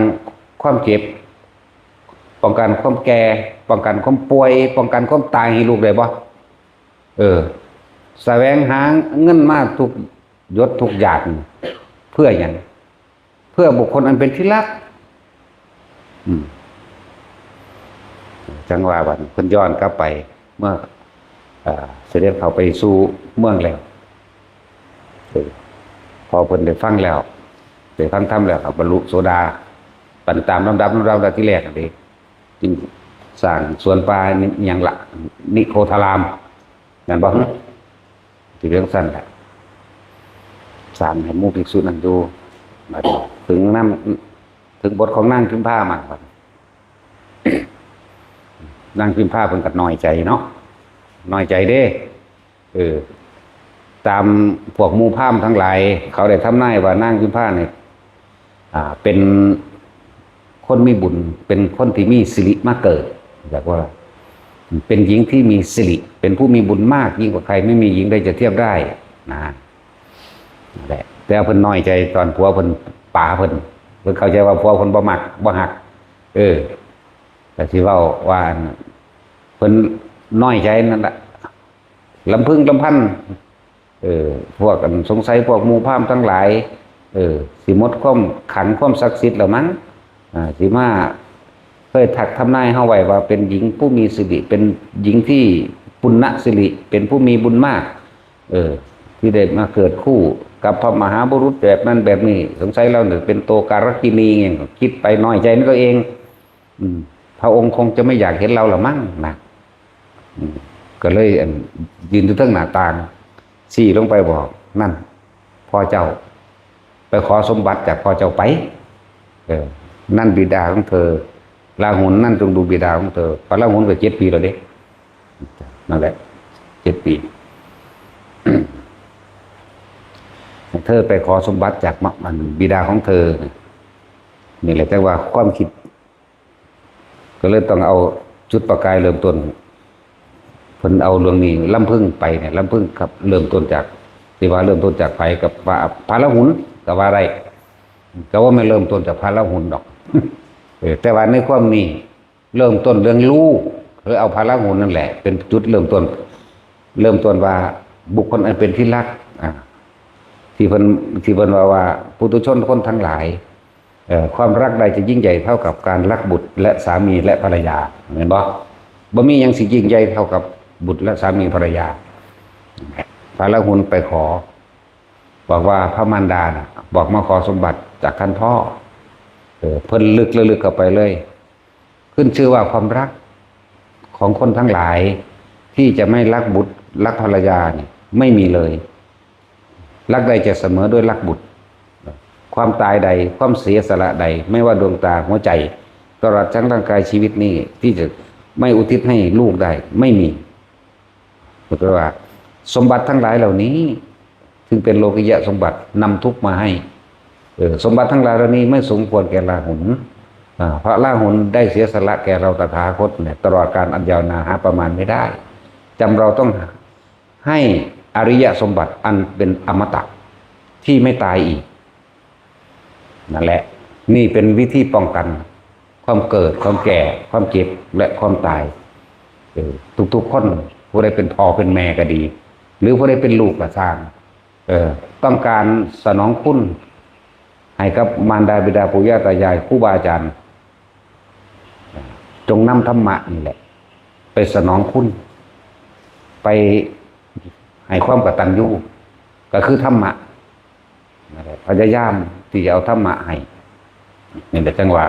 ความเจ็บ ป้องกันความแก่ ป้องกันความป่วย ป้องกันความตายให้ลูกได้บ่ เออ แสวงหาเงินมาทุกหยดทุกหยาด เพื่อหยัง เพื่อบุคคลอันเป็นที่รัก อืม จั่งว่าบัดนี้เพิ่นย้อนกลับไป เมื่อ เอ่อ เสด็จเข้าไปสู่เมืองแล้ว เออ พอเพิ่นได้ฟังแล้ว ได้ฟังธรรมแล้วก็บรรลุโสดาบันตามลำดับ ลำดับ ลำดับที่แรกนั่นเอง จึงสร้างสวนป่านี่หยังละ นิโคธาราม นั่นบ่ ที่เรื่องสั้นแหละ สร้างให้หมู่ภิกษุนั่นอยู่ บัดนี้ถึงนำ ถึงบทของนางพิมพามาบัดนี้ นางพิมพาเพิ่นก็น้อยใจเนาะ น้อยใจเด้ เออ ตามพวกหมู่พราหมณ์ทั้งหลาย เขาได้ทำนายว่านางพิมพาเนี่ย อ่า เป็นคนมีบุญ เป็นคนที่มีสิริมาเกิด อยากว่า เป็นหญิงที่มีสิริ เป็นผู้มีบุญมาก ยิ่งกว่าใคร ไม่มีหญิงใดจะเทียบได้ นะ นั่นแหละ แต่เพิ่นน้อยใจตอนผัวเพิ่นป๋าเพิ่น เพิ่นเข้าใจว่าผัวเพิ่นบ่มัก บ่ฮัก เออ แต่สิเว้าว่าอัน เพิ่นน้อยใจนั่นแหละ ลำพึงลำพัน เออ พวกอันสงสัยพวกหมู่พราหมณ์ทั้งหลาย เออ สิหมดความขลังความศักดิ์สิทธิ์แล้วมั้ง อ่า สิมาเคยทักทำนายเฮาไว้ว่าเป็นหญิงผู้มีสิริ เป็นหญิงที่ปุณณสิริ เป็นผู้มีบุญมาก เออ ที่ได้มาเกิดคู่กับพระมหาบุรุษแบบนั้นแบบนี้ สงสัยเราเนี่ยเป็นโตการกินี อย่างคิดไปน้อยใจในตัวเอง อืม พระองค์คงจะไม่อยากเห็นเราละมั้งนะ อืม ก็เลยอันยืนอยู่เทิงหน้าต่าง ชี้ลงไปบอก นั่น พ่อเจ้า ไปขอสมบัติจากพ่อเจ้าไป เออ นั่นบิดาของเธอ ราหุล นั่นจงดูบิดาของเธอ พระราหุลก็เจ็ดปีแล้วเด้ นั่นแหละ เจ็ดปี เธอไปขอสมบัติจากมะ มันบิดาของเธอ นี่แหละจั่งว่าความคิด ก็เลยต้องเอาจุดประกายเริ่มต้น เพิ่นเอาเรื่องนี้ลำพึงไปเนี่ย ลำพึงครับ เริ่มต้นจาก ที่ว่าเริ่มต้นจากไผ กับว่าพระราหุลก็ว่าได้ แต่ว่าไม่เริ่มต้นจากพระราหุลดอก เออ แต่ว่าในความนี้ เริ่มต้นเรื่องลูก คือเอาพระราหุลนั่นแหละ เป็นจุดเริ่มต้น เริ่มต้นว่าบุคคลอันเป็นที่รัก อ่า ที่เพิ่น ที่เพิ่นว่า ว่าปุถุชนคนทั้งหลาย เอ่อ ความรักใดจะยิ่งใหญ่เท่ากับการรักบุตรและสามีและภรรยา เห็นบ่ บ่มีหยังสิยิ่งใหญ่เท่ากับบุตรและสามีภรรยา พระราหุลไปขอ บอกว่าพระมารดาน่ะ บอกมาขอสมบัติจากท่านพ่อ เออ เพิ่นลึกระลึกเข้าไปเลย ขึ้นชื่อว่าความรักของคนทั้งหลาย ที่จะไม่รักบุตรรักภรรยาเนี่ย ไม่มีเลย รักใดจะเสมอด้วยรักบุตร ความตายใด ความเสียสละใด ไม่ว่าดวงตาหัวใจ ตลอดทั้งร่างกายชีวิตนี้ ที่จะไม่อุทิศให้ลูกได้ ไม่มี ก็แปลว่า สมบัติทั้งหลายเหล่านี้ ซึ่งเป็นโลกิยะสมบัตินำทุกข์มาให้ เออ สมบัติทั้งหลายเหล่านี้ไม่สมควรแก่ราหุล อ่า เพราะราหุลได้เสียสละแก่เราตถาคตเนี่ย ตลอดกาลอันยาวนานหาประมาณไม่ได้ จำเราต้องให้อริยสมบัติอันเป็นอมตะ ที่ไม่ตายอีก นั่นแหละ นี่เป็นวิธีป้องกัน ความเกิด ความแก่ ความเจ็บ และความตาย เออ ทุกๆคน ผู้ใดเป็นพ่อเป็นแม่ก็ดี หรือผู้ใดเป็นลูกก็ช่าง เออ ต้องการสนองคุณ ให้กับมารดาบิดาปู่ย่าตายายครูบาอาจารย์ จงนำธรรมะนี่แหละ ไปสนองคุณ ไปให้ความกตัญญู ก็คือธรรมะ นั่นแหละ พยายามที่จะเอาธรรมะให้ นี่แหละจั่งว่า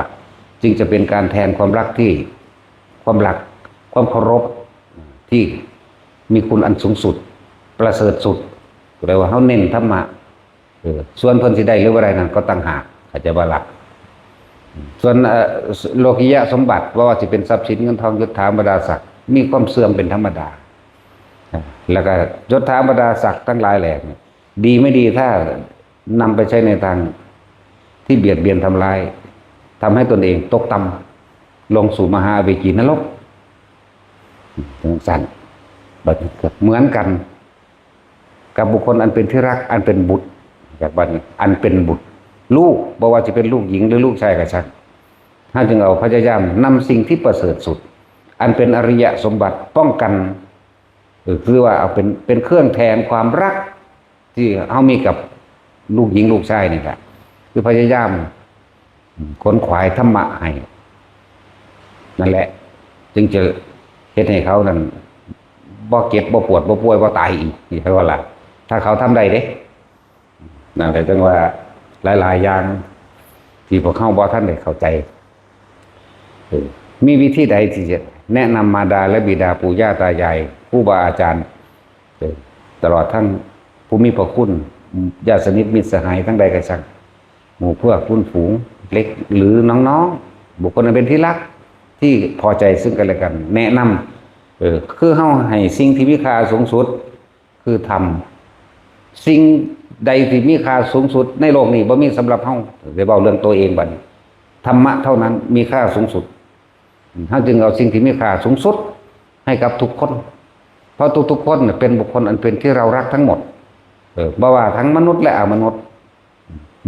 จึงจะเป็นการแทนความรักที่ ความรัก ความเคารพ ที่มีคุณอันสูงสุด ประเสริฐสุด ก็เลยว่าเฮาเน้นธรรมะ เออ ส่วนเพิ่นสิได้หรือบ่ได้นั่นก็ต่างหาก เข้าใจบ่ล่ะ ส่วน เอ่อ โลกิยะสมบัติ บ่ว่าสิเป็นทรัพย์สินเงินทองยศถาบรรดาศักดิ์ มีความเสื่อมเป็นธรรมดา แล้วก็ยศถาบรรดาศักดิ์ทั้งหลายแหล่เนี่ย ดีไม่ดีถ้านำไปใช้ในทางที่เบียดเบียนทำร้าย ทำให้ตนเองตกต่ำลงสู่มหาอเวจีนรก จังซั่น บัดนี้ก็เหมือนกัน กับบุคคลอันเป็นที่รัก อันเป็นบุตร จากบัดนี้ อันเป็นบุตร ลูก บ่ว่าจะเป็นลูกหญิงหรือลูกชายก็ช่าง เฮาจึงเอาพยายามนำสิ่งที่ประเสริฐสุด อันเป็นอริยสมบัติป้องกัน เออ คือว่าเอาเป็น เป็นเครื่องแทนความรัก ที่เฮามีกับลูกหญิงลูกชายนี่แหละ คือพยายามขนขวายธรรมะให้ นั่นแหละ จึงจะเฮ็ดให้เขานั่น บ่เจ็บ บ่ปวด บ่ป่วย บ่ตายอีก นี่เท่านั้นล่ะ ถ้าเขาทำได้เด้ นั่นแหละ จังว่าหลายๆ อย่าง ที่พวกเขาบ่ทันได้เข้าใจ เออ มีวิธีใดที่จะแนะนำมารดาและบิดาปู่ย่าตายาย ครูบาอาจารย์ เออ ตลอดทั้งผู้มีพระคุณ ญาติสนิทมิตรสหายทั้งใดก็ช่าง หมู่พวกเพื่อนฝูง เล็กหรือน้องๆ บุคคลอันเป็นที่รัก ที่พอใจซึ่งกันและกัน แนะนำ เออ คือเฮาให้สิ่งที่มีค่าสูงสุด คือธรรม สิ่งใดที่มีค่าสูงสุดในโลกนี้บ่มีสำหรับเฮา ได้เว้าเรื่องตัวเองบัดนี้ ธรรมะเท่านั้นมีค่าสูงสุด เฮาจึงเอาสิ่งที่มีค่าสูงสุดให้กับทุกคน เพราะทุกๆ คนน่ะเป็นบุคคลอันเป็นที่เรารักทั้งหมด เออ บ่ว่าทั้งมนุษย์และอมนุษย์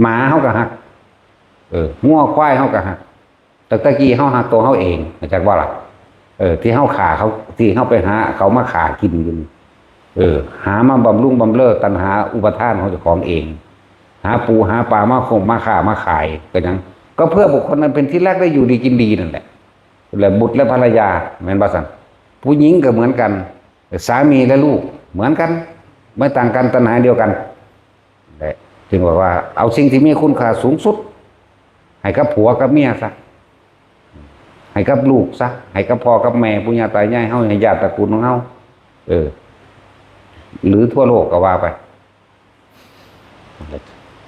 หมาเฮาก็ฮัก เออ งัวควายเฮาก็ฮัก แต่ตะกี้เฮาฮักตัวเฮาเอง รู้จักบ่ล่ะ เออ ที่เฮาฆ่าเขา ที่เฮาไปหาเขามาฆ่ากินอยู่นี่ เออ หามาบำรุงบำเรอตัณหาอุปาทานของเจ้าของเอง หาปูหาปลามาคงมาค้ามาขาย ก็หยัง ก็เพื่อบุคคลนั้นเป็นที่รักได้อยู่ดีกินดีนั่นแหละ และบุตรและภรรยา แม่นบ่ซั่น ผู้หญิงก็เหมือนกัน สามีและลูกเหมือนกัน ไม่ต่างกัน ตัณหาเดียวกัน และจึงบอกว่าเอาสิ่งที่มีคุณค่าสูงสุด ให้กับผัวกับเมียซะ ให้กับลูกซะ ให้กับพ่อกับแม่ ปู่ย่าตายายเฮา ให้ญาติตระกูลของเฮา เออ หรือทั่วโลกก็ว่าไป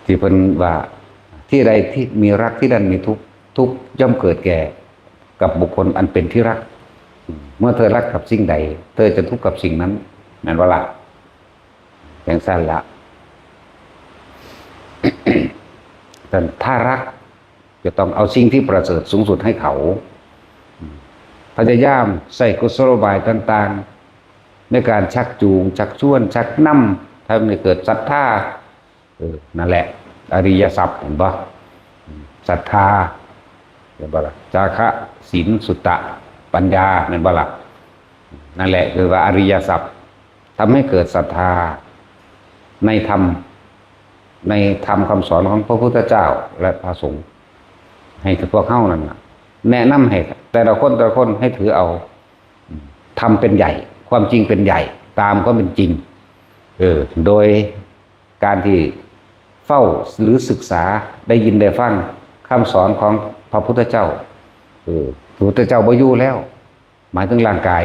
ที่เพิ่นว่า ที่ใดที่มีรักที่นั่นมีทุกข์ ทุกข์ย่อมเกิดแก่กับบุคคลอันเป็นที่รัก เมื่อเธอรักกับสิ่งใด เธอจะทุกข์กับสิ่งนั้น แม่นบ่ล่ะ จังซั่นละ แต่ถ้ารัก จะต้องเอาสิ่งที่ประเสริฐสูงสุดให้เขา พยายามใช้กุศโลบายต่างๆ ในการชักจูง ชักชวน ชักนำ ทำให้เกิดศรัทธา เออ นั่นแหละ อริยทรัพย์ เห็นบ่ ศรัทธา เห็นบ่ล่ะ จาคะ ศีล สุตตะ ปัญญา แม่นบ่ล่ะ นั่นแหละคือว่าอริยทรัพย์ ทำให้เกิดศรัทธา ในธรรม ในธรรมคำสอนของพระพุทธเจ้าและพระสงฆ์ ให้พวกเฮานั่นน่ะ แนะนำให้แต่ละคนแต่ละคนให้ถือเอาธรรมเป็นใหญ่ ความจริงเป็นใหญ่ ตามความเป็นจริง เออ โดยการที่เฝ้าหรือศึกษา ได้ยินได้ฟังคำสอนของพระพุทธเจ้า เออ พระพุทธเจ้าบ่อยู่แล้ว หมายถึงร่างกาย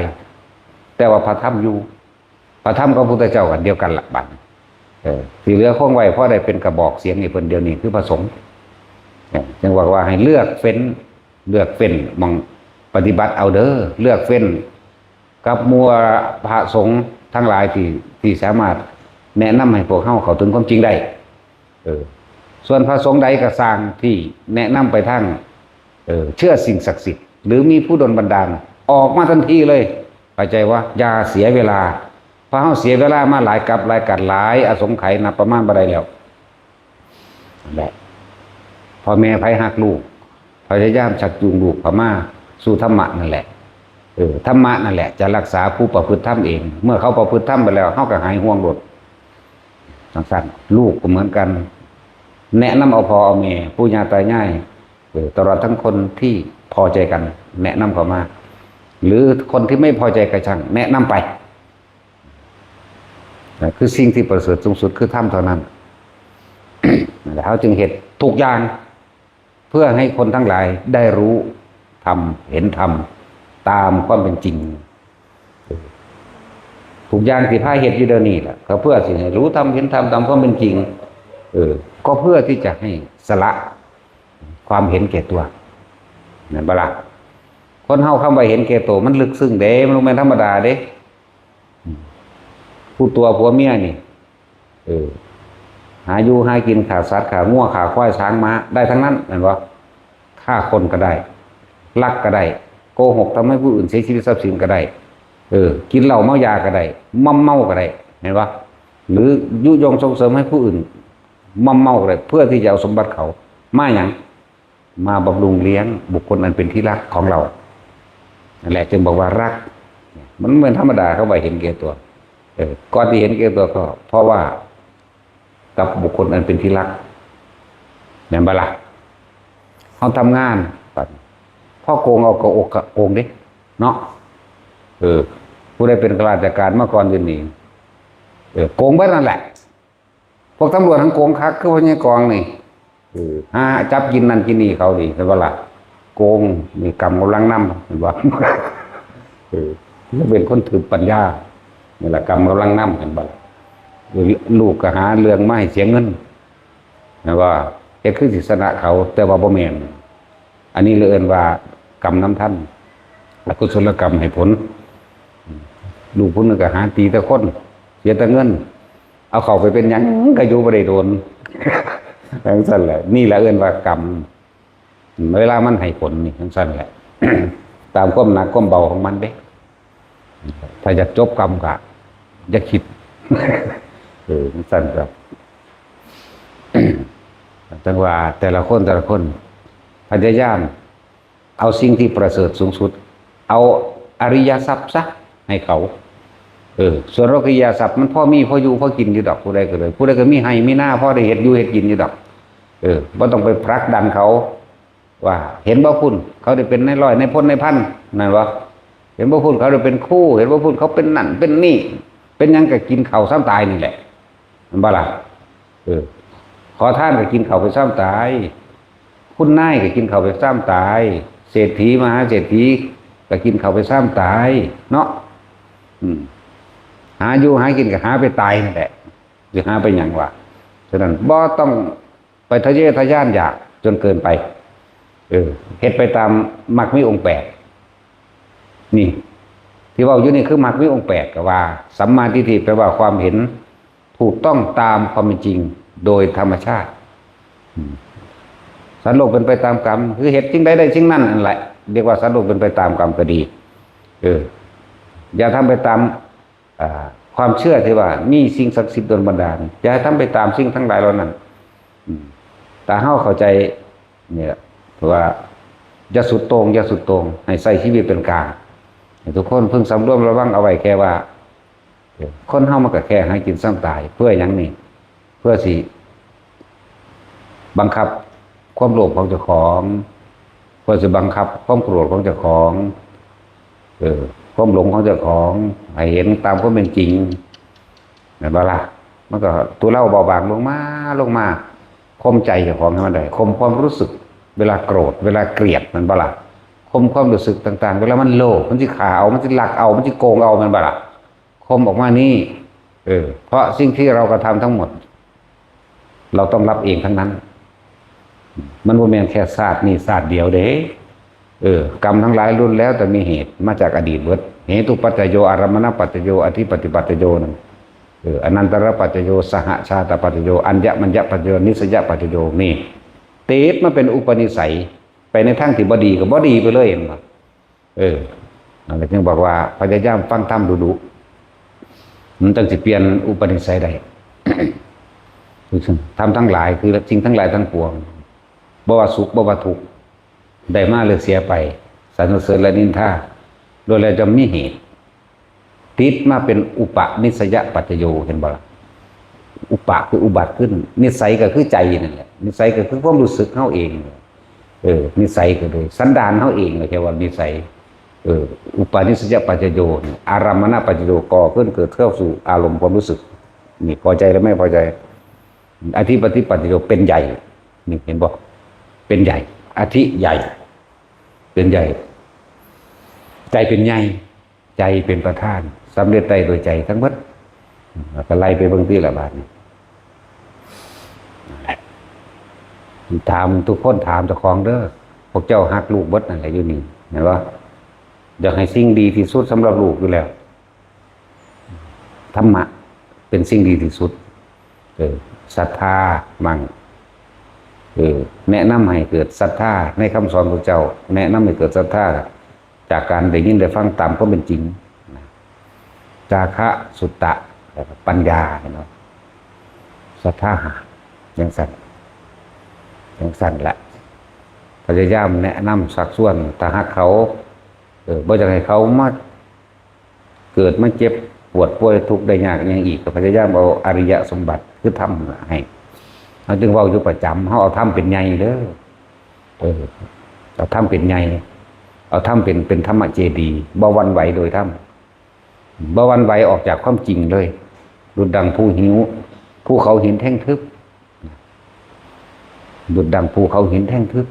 แต่ว่าพระธรรมอยู่ พระธรรมกับพระพุทธเจ้าอันเดียวกันละบัดนี้ เออ ที่เหลือคงไว้พอได้เป็นกระบอกเสียงให้เพิ่นเดี๋ยวนี้คือพระสงฆ์ เออ จึงบอกว่าให้เลือกเฟ้น เลือกเฟ้นหม่องปฏิบัติเอาเด้อ เลือกเฟ้นกับหมู่พระสงฆ์ทั้งหลายที่ ที่สามารถแนะนำให้พวกเฮาเข้าถึงความจริงได้ เออ ส่วนพระสงฆ์ใดก็ซ่างที่แนะนำไปทาง เออ เชื่อสิ่งศักดิ์สิทธิ์ หรือมีผู้ดลบันดาล ออกมาทันทีเลย เข้าใจว่า อย่าเสียเวลา เพราะเฮาเสียเวลามาหลายกับหลายกัน หลายอสงไขย นับประมาณบ่ได้แล้ว นั่นแหละ พ่อแม่ไผฮักลูก พยายามชักจูงลูกเข้ามาสู่ธรรมะนั่นแหละ เออ ธรรมะนั่นแหละจะรักษาผู้ประพฤติธรรมเอง เมื่อเขาประพฤติธรรมไปแล้ว เฮาก็หายห่วงโลด จังซั่น ลูกก็เหมือนกัน แนะนำเอาพ่อเอาแม่ ปู่ย่าตายาย เออ ตลอดทั้งคนที่พอใจกัน แนะนำเข้ามา หรือคนที่ไม่พอใจก็ช่าง แนะนำไป นะ คือสิ่งที่ประเสริฐสูงสุดคือธรรมเท่านั้น นั่นแหละ เฮาจึงเฮ็ดทุกอย่าง เพื่อให้คนทั้งหลายได้รู้ธรรม เห็นธรรม ตามความเป็นจริง ทุกอย่างที่พาเฮ็ดอยู่เดี๋ยวนี้แหละ ก็เพื่อสิให้รู้ธรรม เห็นธรรมตามความเป็นจริง เออ ก็เพื่อที่จะให้สละความเห็นแก่ตัว นั่นบ่ล่ะ คนเฮาคำว่าเห็นแก่ตัวมันลึกซึ้งเด้ มันบ่แม่นธรรมดาเด้ อืม ผู้ตั๋วผัวเมียนี่ เออ หาอยู่หากิน ฆ่าสัตว์ ฆ่างัว ฆ่าควาย ช้าง ม้า ได้ทั้งนั้น แม่นบ่ ฆ่าคนก็ได้ ลักก็ได้ โกหกทำให้ผู้อื่นเสียชีวิตทรัพย์สินก็ได้ เออ กินเหล้าเมายาก็ได้ มัมเมาก็ได้ แม่นบ่ หรือยุยงส่งเสริมให้ผู้อื่นมัมเมาก็ได้ เพื่อที่จะเอาสมบัติเขา มาหยัง มาบำรุงเลี้ยงบุคคลอันเป็นที่รักของเรา นั่นแหละจึงบอกว่ารัก มันเหมือนธรรมดา เขาว่าเห็นแก่ตัว เออ ก่อนที่เห็นแก่ตัวก็ เพราะว่ากับบุคคลอันเป็นที่รัก แม่นบ่ล่ะ เขาทำงาน พ่อโกงเอากระอกกระโกงเด้ เนาะ เออ ผู้ใดเป็นข้าราชการมาก่อนอยู่นี่ เออ โกงเบิดนั่นแหละ พวกตำรวจทั้งโกงคัก คือพ่อใหญ่กองนี่ เออ หาจับกินนั่นกินนี่เขานี่ เห็นบ่ล่ะ โกง นี่กรรมกำลังนำ เห็นบ่ เออ มันเป็นคนถือปัญญา นี่แหละกรรมกำลังนำ เห็นบ่ล่ะ เออ ลูกก็หาเรื่องมาให้เสียเงิน เห็นบ่ เฮ็ดคือสิชนะเขา แต่ว่าบ่แม่น อันนี้เลยเอิ้นว่ากรรมนำทัน อกุศลกรรมให้ผล ลูกผู้หนึ่งก็หาตีแต่คน เสียแต่เงิน เอาเข้าไปเป็นหยังก็อยู่บ่ได้โดน จั่งซั่นแหละ นี่แหละเอิ้นว่ากรรม เวลามันให้ผลนี่จั่งซั่นแหละ ตามความหนักความเบาของมันเด้ ถ้าอยากจบกรรมก็อย่าคิด เออ จั่งซั่นครับ จั่งว่าแต่ละคนแต่ละคน พยายามเอาสิ่งที่ประเสริฐสูงสุด เอาอริยทรัพย์ซะให้เขา เออ ส่วนโลกียทรัพย์มันพอมีพออยู่พอกินอยู่ดอก ผู้ใดก็เลย ผู้ใดก็มีไฮ่มีนาพอได้เฮ็ดอยู่เฮ็ดกินอยู่ดอก เออ บ่ต้องไปผลักดันเขา ว่าเห็นบ่พุ้น เขาได้เป็นนายร้อยนายพลนายพัน นั่นบ่ เห็นบ่พุ้น เขาได้เป็นครู เห็นบ่พุ้น เขาเป็นนั่นเป็นนี่ เป็นหยังก็กินข้าวซ้ำตายนี่แหละ แม่นบ่ล่ะ เออ ขอทานก็กินข้าวไปซ้ำตาย คุณนายก็กินข้าวไปซ้ำตาย เศรษฐีมหาเศรษฐีก็กินข้าวไปซ้ำตาย เนาะ อืม หาอยู่หากินก็หาไปตายนั่นแหละ สิหาไปหยังวะ ฉะนั้นบ่ต้องไปทะเยอทะยานอยากจนเกินไป เออ เฮ็ดไปตามมรรคมีองค์แปด นี่ ที่เว้าอยู่นี่คือมรรคมีองค์แปด ก็ว่า สัมมาทิฏฐิแปลว่าความเห็นถูกต้องตามความเป็นจริงโดยธรรมชาติ อืม สัตว์โลกเป็นไปตามกรรม คือเฮ็ดสิ่งใดได้สิ่งนั้นนั่นแหละ เรียกว่าสัตว์โลกเป็นไปตามกรรมก็ดี เออ อย่าทำไปตาม อ่า ความเชื่อที่ว่ามีสิ่งศักดิ์สิทธิ์ดลบันดาล อย่าให้ทำไปตามสิ่งทั้งหลายเหล่านั้น อืม ถ้าเฮาเข้าใจเนี่ย ว่าอย่าสุดโต่ง อย่าสุดโต่ง ให้ใช้ชีวิตเป็นกลาง ให้ทุกคนพึงสำรวมระวังเอาไว้แค่ว่า คนเฮามันก็แค่หากินซ้ำตาย เพื่อหยังนี่ เพื่อสิบังคับความโลภของเจ้าของ เพื่อสิบังคับความโกรธของเจ้าของ เออ ความหลงของเจ้าของ ให้เห็นตามความเป็นจริง แม่นบ่ล่ะ มันก็ทุเลาเบาบางลงมา ลงมา ข่มใจเจ้าของให้มันได้ ข่มความรู้สึก เวลาโกรธ เวลาเกลียด แม่นบ่ล่ะ ข่มความรู้สึกต่างๆ เวลามันโลภ มันสิฆ่าเอา มันสิลักเอา มันสิโกงเอา แม่นบ่ล่ะ ข่มออกมานี่ เออ เพราะสิ่งที่เรากระทำทั้งหมด เราต้องรับเองทั้งนั้น มันบ่แม่นแค่ชาตินี้ชาติเดียวเด้ เออ กรรมทั้งหลายล้วนแล้วแต่มีเหตุมาจากอดีตเบิด เหตุปัจจโย อารัมมณปัจจโย อธิปติปัจจโยนั่น เออ อนันตรปัจจโย สหชาตปัจจโย อัญญมัญญปัจจโย นิสสยปัจจโย นี่ ติดมาเป็นอุปนิสัย ไปในทางที่บ่ดีก็บ่ดีไปเลย เห็นบ่ เออ นั่นแหละจึงบอกว่าพยายามฟังธรรมดุๆ มันจั่งสิเปลี่ยนอุปนิสัยได้ ธรรมทั้งหลายคือสิ่งทั้งหลายทั้งปวง บ่ว่าสุขบ่ว่าทุกข์ ได้มาหรือเสียไป สรรเสริญและนินทา ล้วนแล้วจะมีเหตุ ติดมาเป็นอุปนิสยปัจจโย เห็นบ่ล่ะ อุปะคืออุบัติขึ้น นิสัยก็คือใจนั่นแหละ นิสัยก็คือความรู้สึกเฮาเอง เออ นิสัยก็เลย สันดานเฮาเองก็เรียกว่านิสัย เออ อุปนิสสยปัจจโยนี่ อารัมมณปัจจโย ก่อขึ้นเกิดเข้าสู่อารมณ์ความรู้สึก นี่พอใจหรือไม่พอใจ อธิปติปัจจโย เป็นใหญ่ นี่เห็นบ่ เป็นใหญ่ อธิใหญ่ เป็นใหญ่ ใจเป็นใหญ่ ใจเป็นประธาน สำเร็จได้โดยใจทั้งหมด แล้วก็ไล่ไปเบิ่งที่ละบาดนี่ ถามทุกคน ถามเจ้าของเด้อ พวกเจ้าฮักลูกเบิดนั่นแหละอยู่นี่ เห็นบ่ อยากให้สิ่งดีที่สุดสำหรับลูกอยู่แล้ว ธรรมะเป็นสิ่งดีที่สุด เออ ศรัทธามั่ง เออ แนะนำให้เกิดศรัทธาในคำสอนของเจ้า แนะนำให้เกิดศรัทธา จากการได้ยินได้ฟังตามความเป็นจริงนะ จาคะ สุตตะ แล้วก็ปัญญาเนาะ ศรัทธา จั่งซั่น จั่งซั่นแหละ พยายามแนะนำชักชวน ถ้าหากเขา เออ บ่อยากให้เขามาเกิดมาเจ็บปวดป่วยทุกข์ได้ยากอิหยังอีก ก็พยายามเอาอริยสมบัติคือธรรมนั่นล่ะให้ เฮาจึงเว้าอยู่ประจำ เฮาเอาธรรมเป็นใหญ่เด้อ เออ เอาธรรมเป็นใหญ่ เอาธรรมเป็น เป็นธรรมเจดีย์ บ่หวั่นไหวโดยธรรม บ่หวั่นไหวออกจากความจริงเลย ดุจดังภูหิน ภูเขาหินแท่งทึบ ดุจดังภูเขาหินแท่งทึบ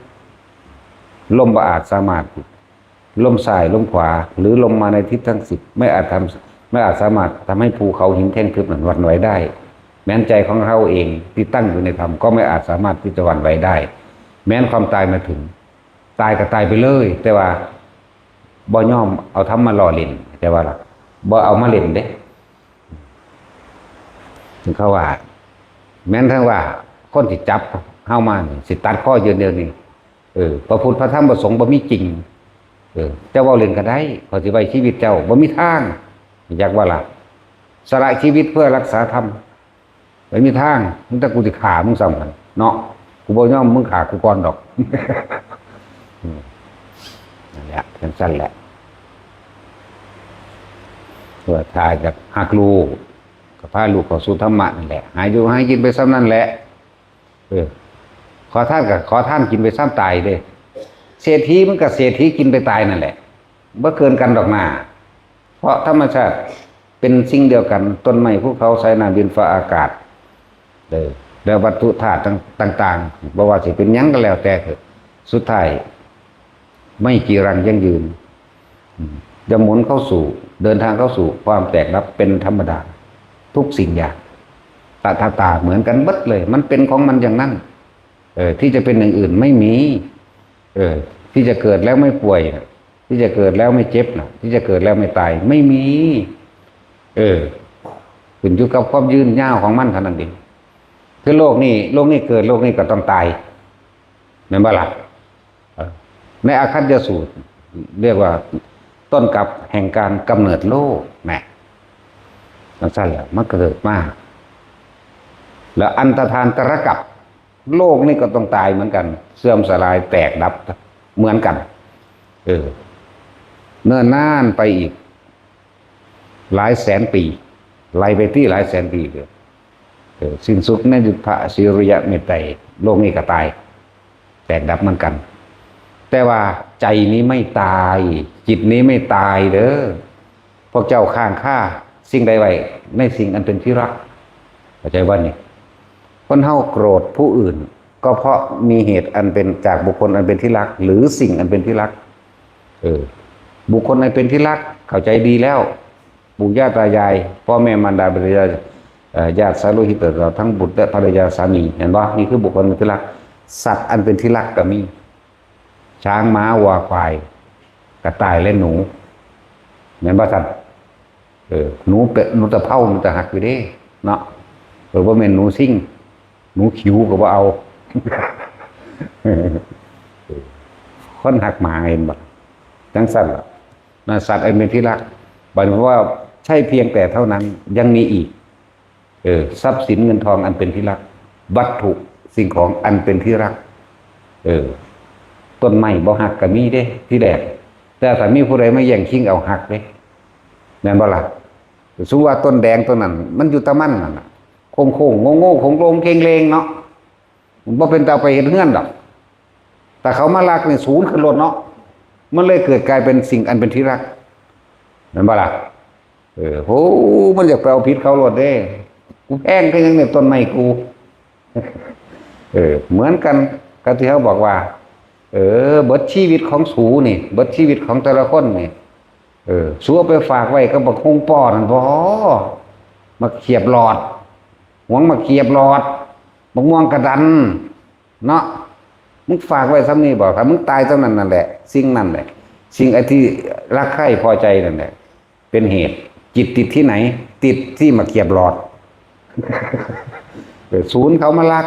ลมบ่อาจสามารถ ลมซ้ายลมขวา หรือลมมาในทิศทั้งสิบ ไม่อาจทำ ไม่อาจสามารถทำให้ภูเขาหินแท่งทึบนั้นหวั่นไหวได้ แม้นใจของเราเองที่ตั้งอยู่ในธรรมก็ไม่อาจสามารถที่จะหวั่นไหวได้ แม้นความตายมาถึง ตายก็ตายไปเลย แต่ว่าบ่ยอมเอาธรรมมาหล่อเล่น แต่ว่าล่ะ บ่เอามาเล่นเด้ ถึงเขาว่า แม้นทั้งว่าคนที่จับเฮามานี่ สิตัดคอยืนเดียวนี่ เออ พระพุทธพระธรรมพระสงฆ์บ่มีจริง เออ เจ้าเว้าเล่นก็ได้ เขาสิไว้ชีวิตเจ้า บ่มีทาง อยากว่าล่ะ สละชีวิตเพื่อรักษาธรรม บ่มีทาง มึงแต่กูสิฆ่ามึงซ้ำหั่นเนาะ กูบ่ยอมมึงฆ่ากูก่อนดอก อืม นั่นแหละ จั่งซั่นแหละ เพื่อถ้าอยากฮักลูก ก็พาลูกเข้าสู่ธรรมะนั่นแหละ หาอยู่หากินไปส่ำนั่นแหละ เออ ขอทานก็ขอทานกินไปส่ำตายเด้ เศรษฐีมันก็เศรษฐีกินไปตายนั่นแหละ บ่เกินกันดอกนา เพราะธรรมชาติเป็นสิ่งเดียวกัน ต้นไม้ ภูเขา สายน้ำ ดิน ฟ้า อากาศ เออ และวัตถุธาตุต่างๆ บ่ว่าสิเป็นหยังก็แล้วแต่เถอะ สุดท้าย ไม่จีรังยั่งยืน อืม จะหมุนเข้าสู่ เดินทางเข้าสู่ความแตกดับเป็นธรรมดา ทุกสิ่งอย่าง ตถาตาเหมือนกันเบิดเลย มันเป็นของมันอย่างนั้น เออ ที่จะเป็นอย่างอื่นไม่มี เออ ที่จะเกิดแล้วไม่ป่วยน่ะ ที่จะเกิดแล้วไม่เจ็บน่ะ ที่จะเกิดแล้วไม่ตาย ไม่มี เออ ขึ้นอยู่กับความยืนยาวของมันเท่านั้นเอง คือโลกนี้ โลกนี้เกิด โลกนี้ก็ต้องตาย แม่นบ่ล่ะ เออ ในอาคัญยสูตร เรียกว่าต้นกับแห่งการกำเนิดโลก แหม จั่งซั่นแหละ มันเกิดมา แล้วอันตรธานตรกับ โลกนี่ก็ต้องตายเหมือนกัน เสื่อมสลายแตกดับเหมือนกัน เออ เนิ่นนานไปอีก หลายแสนปี ไล่ไปที่หลายแสนปีเลย เออ สิ้นสุดในยุทธะสิริยะเมตไตร โลกนี้ก็ตาย แตกดับเหมือนกัน แต่ว่าใจนี้ไม่ตาย จิตนี้ไม่ตายเด้อ พวกเจ้าค้างคาสิ่งใดไว้ ในสิ่งอันเป็นที่รัก เข้าใจบ่นี่ คนเฮาโกรธผู้อื่น ก็เพราะมีเหตุอันเป็นจากบุคคลอันเป็นที่รัก หรือสิ่งอันเป็นที่รัก เออ บุคคลอันเป็นที่รัก เข้าใจดีแล้ว ปู่ย่าตายาย พ่อแม่มารดาบิดา เอ่อ ญาติสายโลหิตตลอดทั้งบุตรและภรรยาสามี เห็นบ่ นี่คือบุคคลอันเป็นที่รัก สัตว์อันเป็นที่รักก็มี ช้าง ม้า วัว ควาย กระต่าย และหนู แม่นบ่ซั่น เออ หนูเป็ด หนูตะเภา มันตะฮักอยู่เด้ เนาะ เออ บ่แม่นหนูซิ่ง หนูขิวก็บ่เอา คนฮักหมา เห็นบ่ จั่งซั่นล่ะ นะ สัตว์อันเป็นที่รัก หมายถึงว่าใช่เพียงแต่เท่านั้น ยังมีอีก เออ ทรัพย์สินเงินทองอันเป็นที่รัก วัตถุสิ่งของอันเป็นที่รัก เออ ต้นไม้บ่ฮักก็มีเด้ ที่แรก แต่ถ้ามีผู้ใดมาแย่งชิงเอาฮักเด้ แม่นบ่ล่ะ สมมุติว่าต้นแดงต้นนั้น มันอยู่ตะมันนั่นน่ะ โค้งๆ โง่ๆ โค้งๆ เคงเลงเนาะ บ่เป็นตาไปเฮ็ดเฮือนดอก แต่เขามาลักนี่สูญขึ้นโลดเนาะ มันเลยเกิดกลายเป็นสิ่งอันเป็นที่รัก แม่นบ่ล่ะ เออ โห มันอยากไปเอาผิดเขาโลดเด้ กูแพงคือหยังเนี่ยต้นไม้กู เออ เหมือนกันกับที่เขาบอกว่า เออ เบิดชีวิตของสูนี่ เบิดชีวิตของแต่ละคนนี่ เออ สูเอาไปฝากไว้กับบักฮุ่งป้อนั่นบ่ มาเขียบหลอด หวงมาเขียบหลอด บักม่วงกระดัน เนาะ มึงฝากไว้ส่ำนี้บ่ ถ้ามึงตายส่ำนั้นนั่นแหละ สิ่งนั้นแหละ สิ่งที่รักใคร่พอใจนั่นแหละเป็นเหตุ จิตติดที่ไหน ติดที่หมากเขียบหลอด เออศูนย์เขามารัก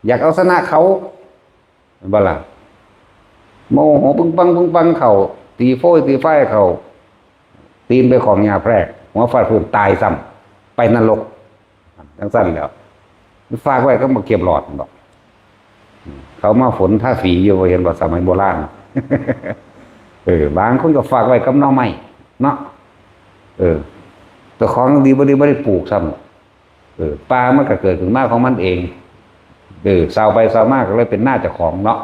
อยากเอาชนะเขา เห็นบ่ล่ะ โมโหปึ้งปังปึ้งปังเขา ตีโฟยตีไฟเขา ตีนไปของหญ้าแพรก หัวฟาดพื้นตายซ้ำ ไปนรก จังซั่นแหล้ว ฝากไว้กับหมากเขียบหลอดดอก เขามาฝนทาสีอยู่ เห็นบ่ สมัยโบราณ เออ บางคนก็ฝากไว้กับหน่อไม้เนาะ เออ เจ้าของดีบ่ดีบ่ได้ปลูกซ้ำ เออ ป่ามันก็เกิดขึ้นมาของมันเอง เออ ซาวไปซาวมาก็เลยเป็นนาเจ้าของเนาะ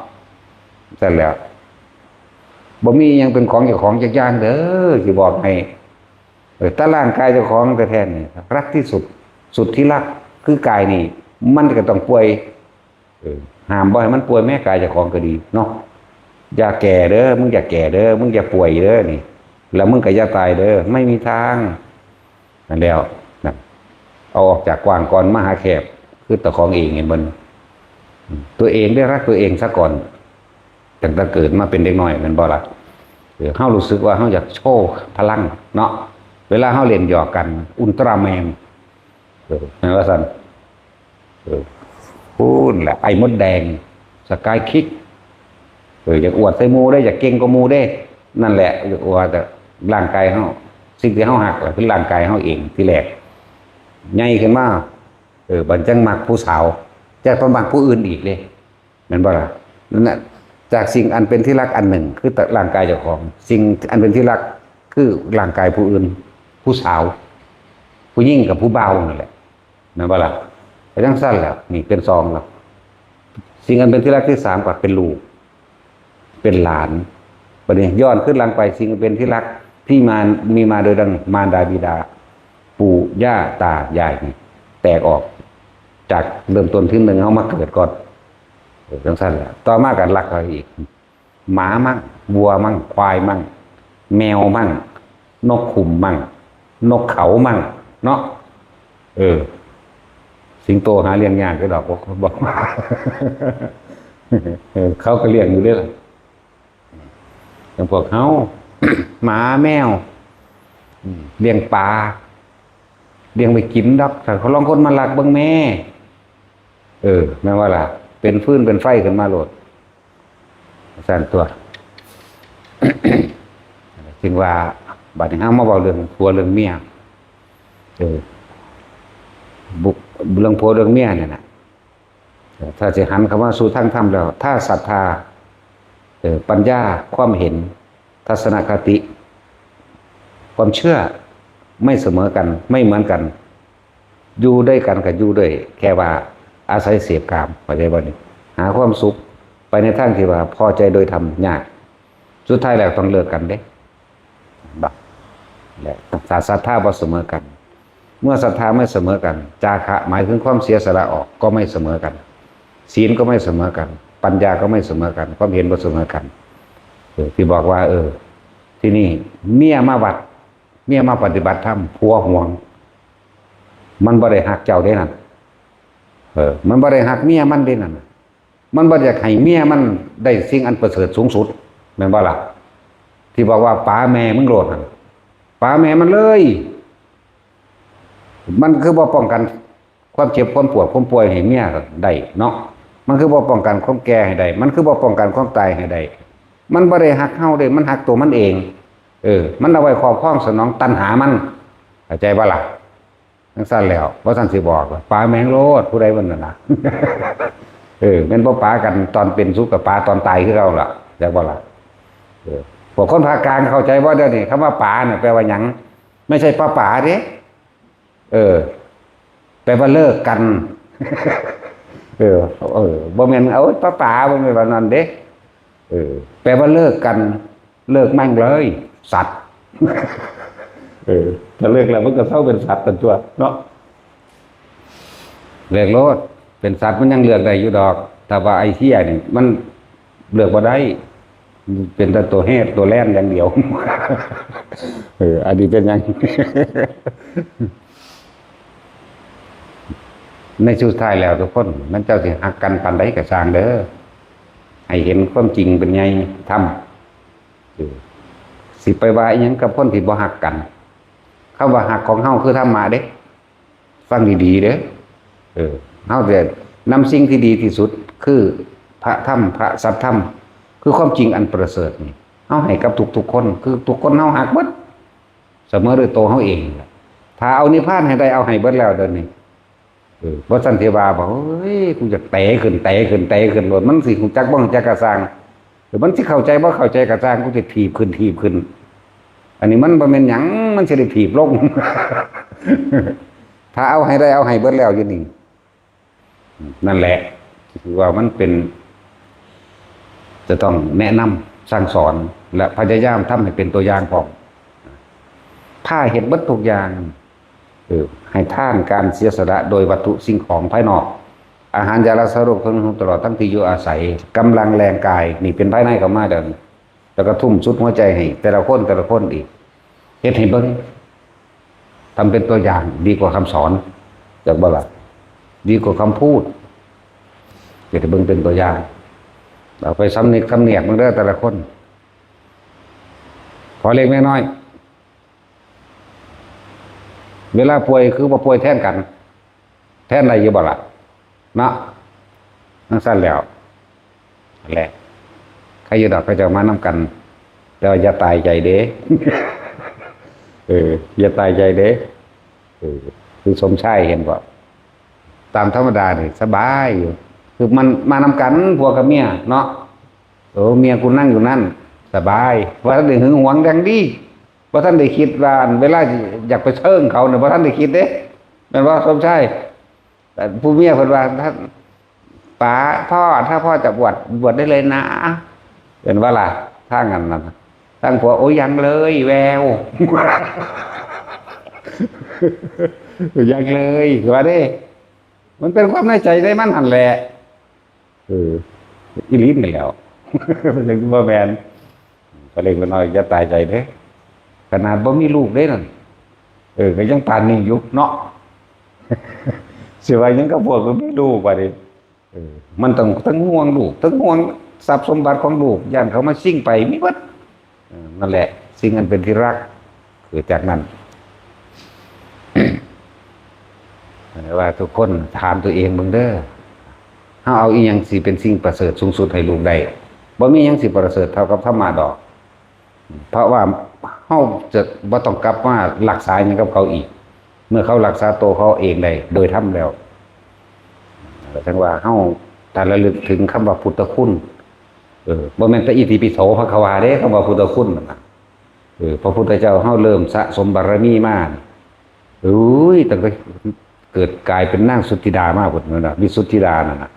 ซั่นแหล้ว บ่มีหยังเป็นของเจ้าของจักอย่างเด้อ สิบอกให้ เออ แต่ร่างกายเจ้าของแท้ๆนี่ รักที่สุด สุดที่รัก คือกายนี่ มันก็ต้องป่วย เออ ห้ามบ่ให้มันป่วยแม้กายเจ้าของก็ดีเนาะ อย่าแก่เด้อ มึงอย่าแก่เด้อ มึงอย่าป่วยเด้อนี่ แล้วมึงก็อย่าตายเด้อ ไม่มีทาง นั่นแล้วนะ เอาออกจากกว้างก่อน มาหาแคบ คือเจ้าของเอง เห็นบ่ ตัวเองได้รักตัวเองซะก่อน ตั้งแต่เกิดมาเป็นเด็กน้อย แม่นบ่ล่ะ เออ เฮารู้สึกว่าเฮาอยากโชว์พลังเนาะ เวลาเฮาเล่นหยอกกัน อุลตร้าแมน เออ แม่นว่าซั่น เออ พู้นแหละ ไอ้มดแดง สกายคิก เออ อยากอวดใส่หมู่เด้ อยากเก่งกว่าหมู่เด้ นั่นแหละ อยากอวด แต่ร่างกายเฮา สิ่งที่เฮาฮักล่ะ คือร่างกายเฮาเองทีแรก ใหญ่ขึ้นมา เออ บัดจั่งมักผู้สาว จั่งไปมักผู้อื่นอีกเด้ แม่นบ่ล่ะ นั่นน่ะ จากสิ่งอันเป็นที่รักอันหนึ่ง คือร่างกายเจ้าของ สิ่งอันเป็นที่รัก คือร่างกายผู้อื่น ผู้สาว ผู้หญิงกับผู้บ่าวนั่นแหละ แม่นบ่ล่ะ ก็จั่งซั่นแหละ นี่เป็นสองแล้ว สิ่งอันเป็นที่รักที่สามก็เป็นลูก เป็นหลาน บัดนี้ย้อนคืนหลังไป สิ่งอันเป็นที่รักที่มา มีมาโดยดั้งมารดาบิดา ปู่ย่าตายายนี่ แตกออก จากเริ่มต้นที่หนึ่งเฮามาเกิดก่อน เออ จั่งซั่นแหละ ต่อมาก็รักเขาอีก หมามั่ง วัวมั่ง ควายมั่ง แมวมั่ง นกขุมมั่ง นกเขามั่ง เนาะ เออ สิงโตหาเลี้ยงยากเด้อดอก บอก บอก เออ เขาก็เลี้ยงอยู่เด้อล่ะ อย่างพวกเฮา หมาแมว อืม เลี้ยงปลา เลี้ยงไปกินดอก ถ้าเขาลองคนมาลักเบิ่งแม่ เออ แม่นว่าล่ะ เป็นฟืนเป็นไฟขึ้นมาโลด ซั่นตัว จึงว่า บัดนี้เฮามาเว้าเรื่องผัวเรื่องเมีย เออ บุ เรื่องผัวเรื่องเมียเนี่ยนะ เออ ถ้าสิหันเข้ามาสู่ทางธรรมแล้ว ถ้าศรัทธา เออ ปัญญา ความเห็น ทัศนคติ ความเชื่อ ไม่เสมอกัน ไม่เหมือนกัน อยู่ด้วยกันก็อยู่ด้วย แค่ว่าอาศัยเสพกาม เข้าใจบ่นี่ หาความสุขไปในทางที่ว่าพอใจโดยธรรมยาก สุดท้ายแล้วต้องเลิกกันเด้ บ่ และศรัทธาบ่เสมอกัน เมื่อศรัทธาไม่เสมอกัน จาคะ หมายถึงความเสียสละออก ก็ไม่เสมอกัน ศีลก็ไม่เสมอกัน ปัญญาก็ไม่เสมอกัน ความเห็นบ่เสมอกัน เออ ที่บอกว่า เออ ที่นี่เมียมาวัด เมียมาปฏิบัติธรรม ผัวหวง มันบ่ได้ฮักเจ้าเด้นั่น เออ มันบ่ได้ฮักเมียมันเด้นั่น มันบ่อยากให้เมียมันได้สิ่งอันประเสริฐสูงสุด แม่นบ่ล่ะ ที่บอกว่าป๋าแม่มึงโลดหั่น ป๋าแม่มันเลย มันคือบ่ป้องกันความเจ็บความปวดความป่วยให้เมียได้เนาะ มันคือบ่ป้องกันความแก่ให้ได้ มันคือบ่ป้องกันความตายให้ได้ มันบ่ได้ฮักเฮาเด้ มันฮักตัวมันเอง เออ มันเอาไว้ครอบครองสนองตัณหามัน เข้าใจบ่ล่ะ จั่งซั่นแล้ว บ่ซั่นสิบอกล่ะ ป๋าแม่งโลด ผู้ใดมันนั่นน่ะ เออ แม่นบ่ป๋ากันตอนเป็นสุขกับป๋าตอนตายคือเก่าล่ะ จักบ่ล่ะ เออ พวกคนภาคกลางเข้าใจบ่เดี๋ยวนี้ คำว่าป๋าเนี่ยแปลว่าหยัง ไม่ใช่ป้าป๋าเด้ เออ แปลว่าเลิกกัน เออ เออ บ่แม่น เอาป้าป๋า บ่แม่นว่านั้นเด้ เออ แปลว่าเลิกกัน เลิกแม่งเลย สัตว์ เออ ถ้าเลิกแล้วมันก็เซาเป็นสัตว์ตันตัวเนาะ เลิกโลด เป็นสัตว์มันยังเลือกได้อยู่ดอก แต่ว่าไอ้เหี้ยนี่มันเลือกบ่ได้ เป็นแต่ตัวแฮดตัวแล่นอย่างเดียว เออ อันนี้เป็นหยัง ในสุดท้ายแล้วทุกคน มันเจ้าสิฮักกันปานใดก็ช่างเด้อ ให้เห็นความจริงเป็นไง ธรรม เออ สิไปว่าอิหยังกับคนที่บ่ฮักกัน คำว่าฮักของเฮาคือธรรมะเด้ ฟังดีๆเด้อ เออ เฮาจะนำสิ่งที่ดีที่สุดคือพระธรรม พระสัทธรรม คือความจริงอันประเสริฐนี่ เฮาให้กับทุกๆคน คือทุกคนเฮาฮักเบิด เสมอด้วยตัวเฮาเอง ถ้าเอานิพพานให้ได้ เอาให้เบิดแล้วเดี๋ยวนี้ เออ บ่ซั้นสิว่าบ่ เฮ้ย กูจะเตะขึ้น เตะขึ้น เตะขึ้นโลด มันสิฮู้จักบ่ฮู้จักกะซ่าง หรือมันสิเข้าใจบ่เข้าใจกะซ่าง กูจะถีบขึ้น ถีบขึ้น อันนี้มันบ่แม่นหยัง มันสิได้ถีบลง ถ้าเอาให้ได้ เอาให้เบิดแล้วอยู่นี่ นั่นแหละ คือว่ามันเป็น จะต้องแนะนำสั่งสอน และพยายามทำให้เป็นตัวอย่างพร้อม พาเฮ็ดเบิดทุกอย่าง เออ ให้ทาน การเสียสละโดยวัตถุสิ่งของภายนอก อาหารยารักษาโรค เครื่องนุ่งห่ม ตลอดทั้งที่อยู่อาศัย กำลังแรงกาย นี่เป็นภายในเข้ามาเด้อ แล้วก็ทุ่มสุดหัวใจให้แต่ละคน แต่ละคนอีก เฮ็ดให้เบิ่ง ทำเป็นตัวอย่างดีกว่าคำสอน จักบ่ล่ะ ดีกว่าคำพูด เฮ็ดให้เบิ่งเป็นตัวอย่าง เอาไปสำนึกสำเนียกเบิ่งเด้อแต่ละคน พอเล็กแม่น้อย เวลาป่วยคือบ่ป่วยแทนกัน แทนได้อยู่บ่ล่ะ เนาะ จั่งซั้นแล้ว นั่นแหละ ใครอยู่ดอก เขาเจ้ามานำกัน แต่ว่าอย่าตายใจเด้ เออ อย่าตายใจเด้ เออ คือสมชายเห็นบ่ ตามธรรมดานี่สบายอยู่ คือมันมานำกัน ผัวกับเมียเนาะ เออ เมียกูนั่งอยู่นั่น สบาย ว่าท่านได้หึงหวงดังดี ว่าท่านได้คิดว่าอันเวลาอยากไปเชิงเขาเนี่ย ว่าท่านได้คิดเด้ แม่นบ่สมชาย แต่ผู้เมียเพิ่นว่า "ท่านป๋า พ่อ ถ้าพ่อจะบวช บวชได้เลยนะ" เป็นว่าล่ะ ถ้างั้นนะ ทั้งผัว "โอ้ย ยังเลยแวว" ยังเลย ว่าเด้ มันเป็นความในใจได้มันหั่นแหละ เออ อีหลีนี่แหล้ว มันยังบ่แม่น ก็เลยว่าน้อยอย่าตายใจเด้ ขนาดบ่มีลูกเด้นั่น เออ ก็ยังปานนี้อยู่เนาะ สิว่าหยังกับพวกบ่มีลูกบัดนี้ เออ มันต้องทั้งห่วงลูก ทั้งห่วงทรัพย์สมบัติของลูก ย่านเขามาชิงไป มีเบิด เออ นั่นแหละ สิ่งอันเป็นที่รัก คือจากนั้น ว่าทุกคนถามตัวเองเบิ่งเด้อ เฮาเอาอีหยังสิเป็นสิ่งประเสริฐสูงสุดให้ลูกได้ บ่มีหยังสิประเสริฐเท่ากับธรรมะดอก เพราะว่าเฮาจะบ่ต้องกลับมารักษาหยังกับเขาอีก เมื่อเขารักษาตัวเขาเองได้โดยธรรมแล้ว ถึงว่าเฮาถ้าระลึกถึงคำว่าพุทธคุณ เออ บ่แม่นแต่อิติปิโสภควาเด้ คำว่าพุทธคุณนั่นน่ะ เออ พระพุทธเจ้าเฮาเริ่มสะสมบารมีมา อุ้ย ตั้งแต่เกิดกลายเป็นนางสุทธิดามาพุ้นนั่นน่ะ วิสุทธิดานั่นน่ะ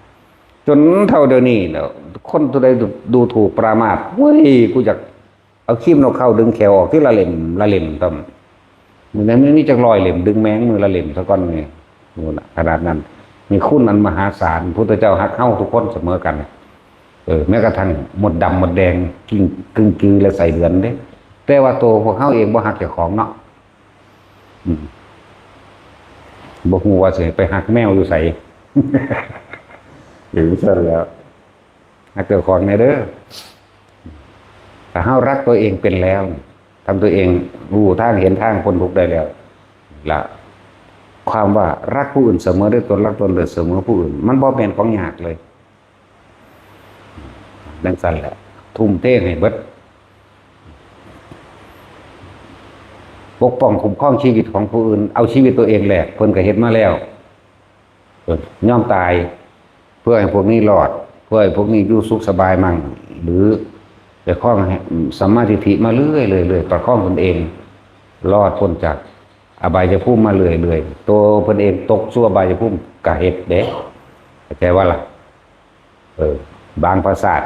จนเท่าเดี๋ยวนี้แล้ว คนผู้ใดดู ดูถูกปรามาส เฮ้ย กูอยากเอาครีมนกเค้าดึงแขวออกทีละเล่ม ละเล่ม ต้อง มื้อนั้นมันมีจักร้อยเล่ม ดึงแม่งมือละเล่มซะก่อนนี่ นู่นน่ะ ขนาดนั้น มีคุณอันมหาศาล พุทธเจ้าฮักเฮาทุกคนเสมอกัน เออ แม้กระทั่งมดดำมดแดง กิ้ง กึ่งกือและไส้เดือนเด้ แต่ว่าตัวพวกเฮาเองบ่ฮักเจ้าของเนาะ อืม บ่ฮู้ว่าสิไปฮักแมวอยู่ไส เออ ซั่นแหล้ว ฮักเจ้าของแน่เด้อ ถ้าเฮารักตัวเองเป็นแล้ว ทำตัวเองรู้ทางเห็นทางพ้นทุกข์ได้แล้ว ละ ความว่ารักผู้อื่นเสมอด้วยตน รักตนเลิศเสมอผู้อื่น มันบ่แม่นของยากเลย จั่งซั้นแหละ ทุ่มเทให้เบิด ปกป้องคุ้มครองชีวิตของผู้อื่น เอาชีวิตตัวเองแลก เพิ่นก็เฮ็ดมาแล้ว เออ ยอมตาย เพื่อให้พวกนี้รอด เพื่อให้พวกนี้อยู่สุขสบายมั่ง หรือไปครองให้สัมมาทิฏฐิมาเรื่อยๆเรื่อยๆ ประคองตนเอง รอดพ้นจากอบายภูมิมาเรื่อยๆ ตัวเพิ่นเองตกสู่อบายภูมิก็เฮ็ดเด้ เข้าใจว่าล่ะ เออ บางปราสาท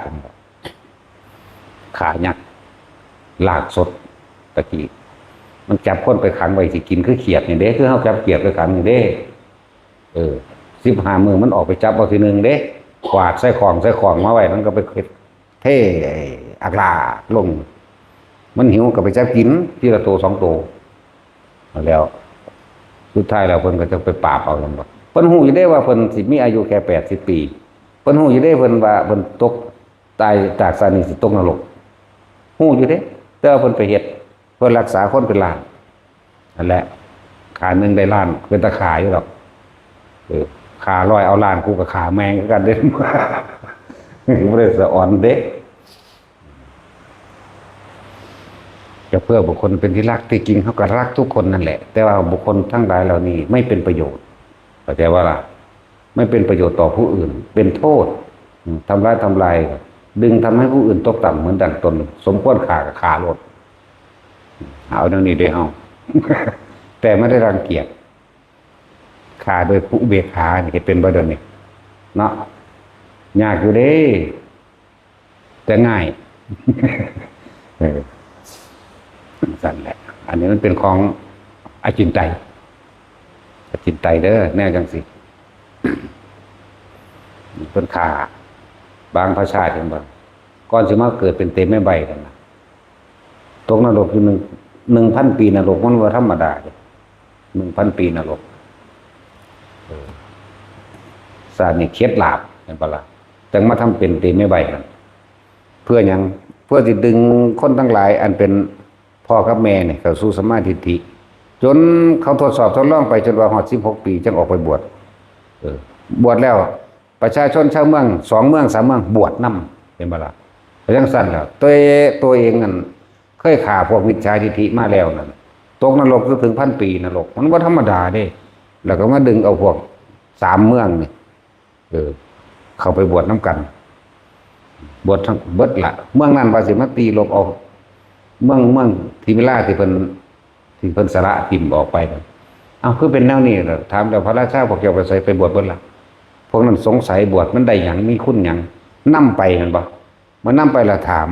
ฆ่ายักษ์ ลากศพ ตะกี้ มันจับคนไปขังไว้สิกินคือเขียดนี่เด้ คือเฮาจับเขียดไปขังนี่เด้ เออ สิบห้ามื้อมันออกไปจับเอาทีหนึ่งเด้ กวาดใส่ข่องใส่ข่องมาไว้ มันก็ไปเทอักลาลง มันหิวก็ไปจับกินทีละตัวสองตัว แล้ว สุดท้ายแล้วเพิ่นก็จะไปปราบเอาซั่นบ่ เพิ่นฮู้อยู่เด้ว่าเพิ่นสิมีอายุแค่แปดสิบปี เพิ่นฮู้อยู่เด้เพิ่นว่าเพิ่นตก ตายจากสานี่สิตกนรก ฮู้อยู่เด้ แต่ว่าเพิ่นไปเฮ็ด เพิ่นรักษาคนเป็นล้าน นั่นแหละ ฆ่าหนึ่งได้ล้าน เป็นตาฆ่าอยู่ดอก เออ ฆ่าร้อยเอาล้าน กูก็ฆ่าแม่งคือกันเด้ บ่ได้สะออนเด้ จะเพื่อบุคคลเป็นที่รัก ที่จริงเขาก็รักทุกคนนั่นแหละ แต่ว่าบุคคลทั้งหลายเหล่านี้ไม่เป็นประโยชน์ เข้าใจว่าล่ะ ไม่เป็นประโยชน์ต่อผู้อื่น เป็นโทษ อืม ทำร้ายทำลาย ดึงทำให้ผู้อื่นตกต่ำเหมือนดั่งตน สมควรฆ่าก็ฆ่าโลด เอาเรื่องนี้เด้อเฮา แต่ไม่ได้รังเกียจ ฆ่าโดยผู้อุเบกขานี่เฮ็ดเป็นบ่เดี๋ยวนี้ เนาะ ยากอยู่เด้ แต่ง่าย เออ สั่นแหละ อันนี้มันเป็นของอจินไตย อจินไตยเด้อ แนวจังสิ เพิ่นฆ่า บางประชาชนบ่ ก่อนสิมาเกิดเป็นเตแม่ใบนั่นน่ะ ตกนรกอยู่หนึ่ง หนึ่งพันปีนรก มันบ่ธรรมดาเด้ หนึ่งพันปีนรก เออ ซาดนี่เข็ดหลาบ แม่นบ่ล่ะ จั่งมาทำเป็นเตแม่ใบนั่น เพื่อหยัง เพื่อสิดึงคนทั้งหลายอันเป็นพ่อกับแม่นี่เข้าสู่สัมมาทิฏฐิ จนเขาทดสอบทดลองไปจนว่าฮอดสิบหกปีจั่งออกไปบวช เออ บวชแล้ว ประชาชนชาวเมืองสองเมืองสามเมืองบวชนำ เห็นบ่ล่ะ ก็จั่งซั่นแหละ ตัว ตัวเองนั่นเคยฆ่าพวกมิจฉาทิฏฐิมาแล้วนั่น ตกนรกอยู่ถึงพันปีนรก มันบ่ธรรมดาเด้ แล้วก็มาดึงเอาพวกสามเมืองนี่ เออ เข้าไปบวชนำกัน บวชทั้งเบิดละ เมืองนั้นว่าสิมาตีรบเอา เมือง เมืองทิมิราที่เพิ่น ที่เพิ่นสละถิ่มออกไปนั่น เอ้า คือเป็นแนวนี้ล่ะ ถามแล้ว พระราชาพวกเจ้าไปไส ไปบวชเบิดละ พวกนั้นสงสัยบวชมันได้หยัง มีคุณหยัง นำไปแม่นบ่ เมื่อนำไปแล้วถาม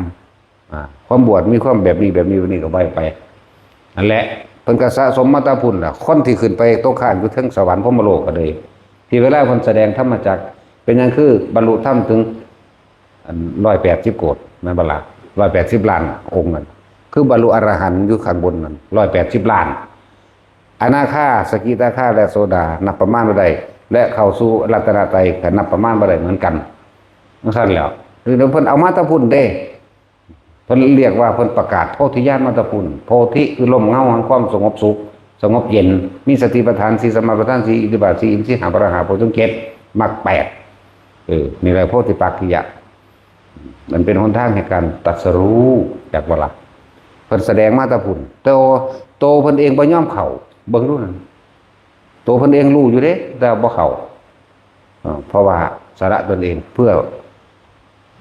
อ่า ความบวชมีความแบบนี้แบบนี้แบบนี้ก็ว่าไป นั่นแหละ เพิ่นก็สะสมมาแต่พุ้นล่ะ คนที่ขึ้นไปตกค้างอยู่เทิงสวรรค์พรหมโลกก็เลย ที่เวลาเพิ่นแสดงธรรมจักร เป็นหยังคือบรรลุธรรมถึง อัน ร้อยแปดสิบโกฏ แม่นบ่ล่ะ ร้อยแปดสิบล้านองค์นั่น คือบรรลุอรหันต์อยู่ข้างบนนั่น ร้อยแปดสิบล้าน อนาคา สกิทาคา และโสดา นับประมาณบ่ได้ และเข้าสู่รัตนตรัยก็นับประมาณบ่ได้เหมือนกัน จั่งซั่นแหล้ว คือเพิ่นเอามาแต่พุ้นเด้ เพิ่นเรียกว่าเพิ่นประกาศโพธิญาณมาแต่พุ้น โพธิคือร่มเงาแห่งความสงบสุข สงบเย็น มีสติปัฏฐานสี่ สัมมาปัฏฐานสี่ อิทธิบาทสี่ อินทรีย์ห้า พละห้า โพชฌงค์เจ็ด มรรคแปด เออ นี่แหละโพธิปักขิยะ มันเป็นหนทางแห่งการตรัสรู้ จักบ่ล่ะ เพิ่นแสดงมาแต่พุ้น แต่โตเพิ่นเองบ่ยอมเข้า เบิ่งดูนั่น โตเพิ่นเองรู้อยู่เด้ แต่บ่เข้า เอ่อ เพราะว่าสละตนเองเพื่อ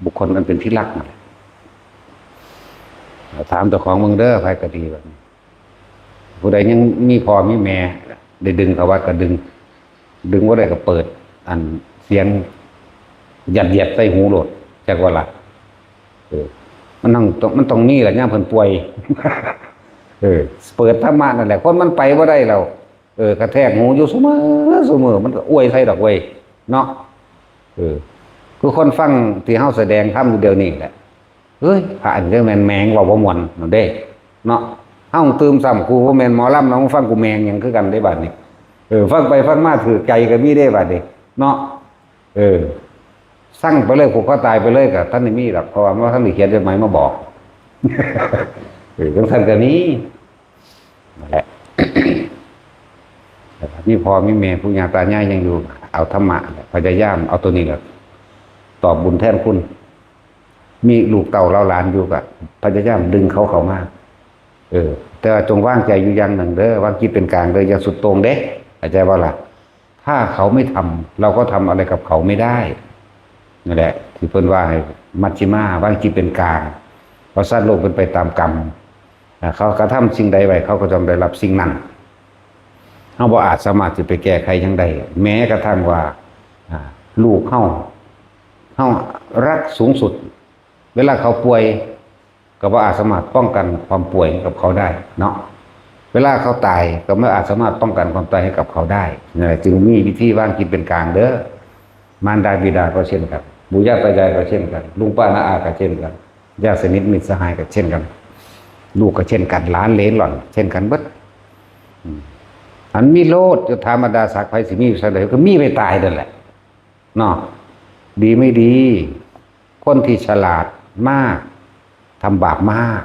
บุคคลอันเป็นที่รักนั่นแหละ ถามเจ้าของเบิ่งเด้อ ไผก็ดีบัดนี้ ผู้ใดยังมีพ่อมีแม่ ได้ดึงเข้าวัดก็ดึง ดึงบ่ได้ก็เปิด อันเสียงยัดเยียดใส่หูโลด จักว่าล่ะ เออ มันต้อง มันต้องมีล่ะ ยามเพิ่นป่วย เออ เปิดธรรมะนั่นแหละ คนมันไปบ่ได้แล้ว เออ กระแทกหูอยู่ซุมื้อซุมื้อ มันก็อวยใส่ดอกเว้ย เนาะ เออ คือคนฟังที่เฮาแสดงธรรมอยู่เดี๋ยวนี้แหละ เฮ้ย พระอันนี้แม่นแมง เว้าบ่ม่วนนั่นเด้ เนาะ เฮาตื่มซ้ำ กูบ่แม่นหมอลำเนาะ มึงฟังกูแมงหยังคือกันเด้บัดนี้ เออ ฟังไปฟังมาถืกใจก็มีเด้บัดนี้ เนาะ เออ สั่งไปเลย ผูกคอตายไปเลยก็ทันได้มีดอก เพราะว่ามันบ่ทันได้เขียนจดหมายมาบอก เออ จั่งซั่นก็มี นั่นแหละ แต่ถ้ามีพ่อมีแม่ ปู่ย่าตายายยังอยู่ เอาธรรมะแหละ พยายามเอาตัวนี้แหละ ตอบบุญแทนคุณ มีลูกเต้าเหล่าหลานอยู่ก็พยายามดึงเขาเข้ามา เออ แต่ว่าจงวางใจอยู่อย่างหนึ่งเด้อ วางจิตเป็นกลางเด้อ อย่าสุดโต่งเด้ เข้าใจบ่ล่ะ ถ้าเขาไม่ทำ เราก็ทำอะไรกับเขาไม่ได้ นั่นแหละ ที่เพิ่นว่าให้มัชฌิมา วางจิตเป็นกลาง เพราะสัตว์โลกเป็นไปตามกรรม อ่า เขากระทำสิ่งใดไว้ เขาก็ย่อมได้รับสิ่งนั้น เราบ่อาจสามารถจะไปแก้ไขหยังได้ แม้กระทั่งว่า อ่า ลูกเรา เรารักสูงสุด เวลาเขาป่วย ก็บ่อาจสามารถป้องกันความป่วยให้กับเขาได้เนาะ เวลาเขาตาย ก็ไม่อาจสามารถป้องกันความตายให้กับเขาได้ นั่นแหละ จึงมีวิธีวางจิตเป็นกลางเด้อ มารดาบิดาก็เช่นกัน ปู่ย่าตายายก็เช่นกัน ลุงป้าน้าอาก็เช่นกัน ญาติสนิทมิตรสหายก็เช่นกัน ลูกก็เช่นกัน หลานเหลนหล่อน เช่นกันเบิด อืม อันมีโลดจะถามบรรดาศักดิ์ไผสิมีอยู่ไสใด ก็มีไปตายนั่นแหละ เนาะ ดีไม่ดี คนที่ฉลาดมาก ทำบาปมาก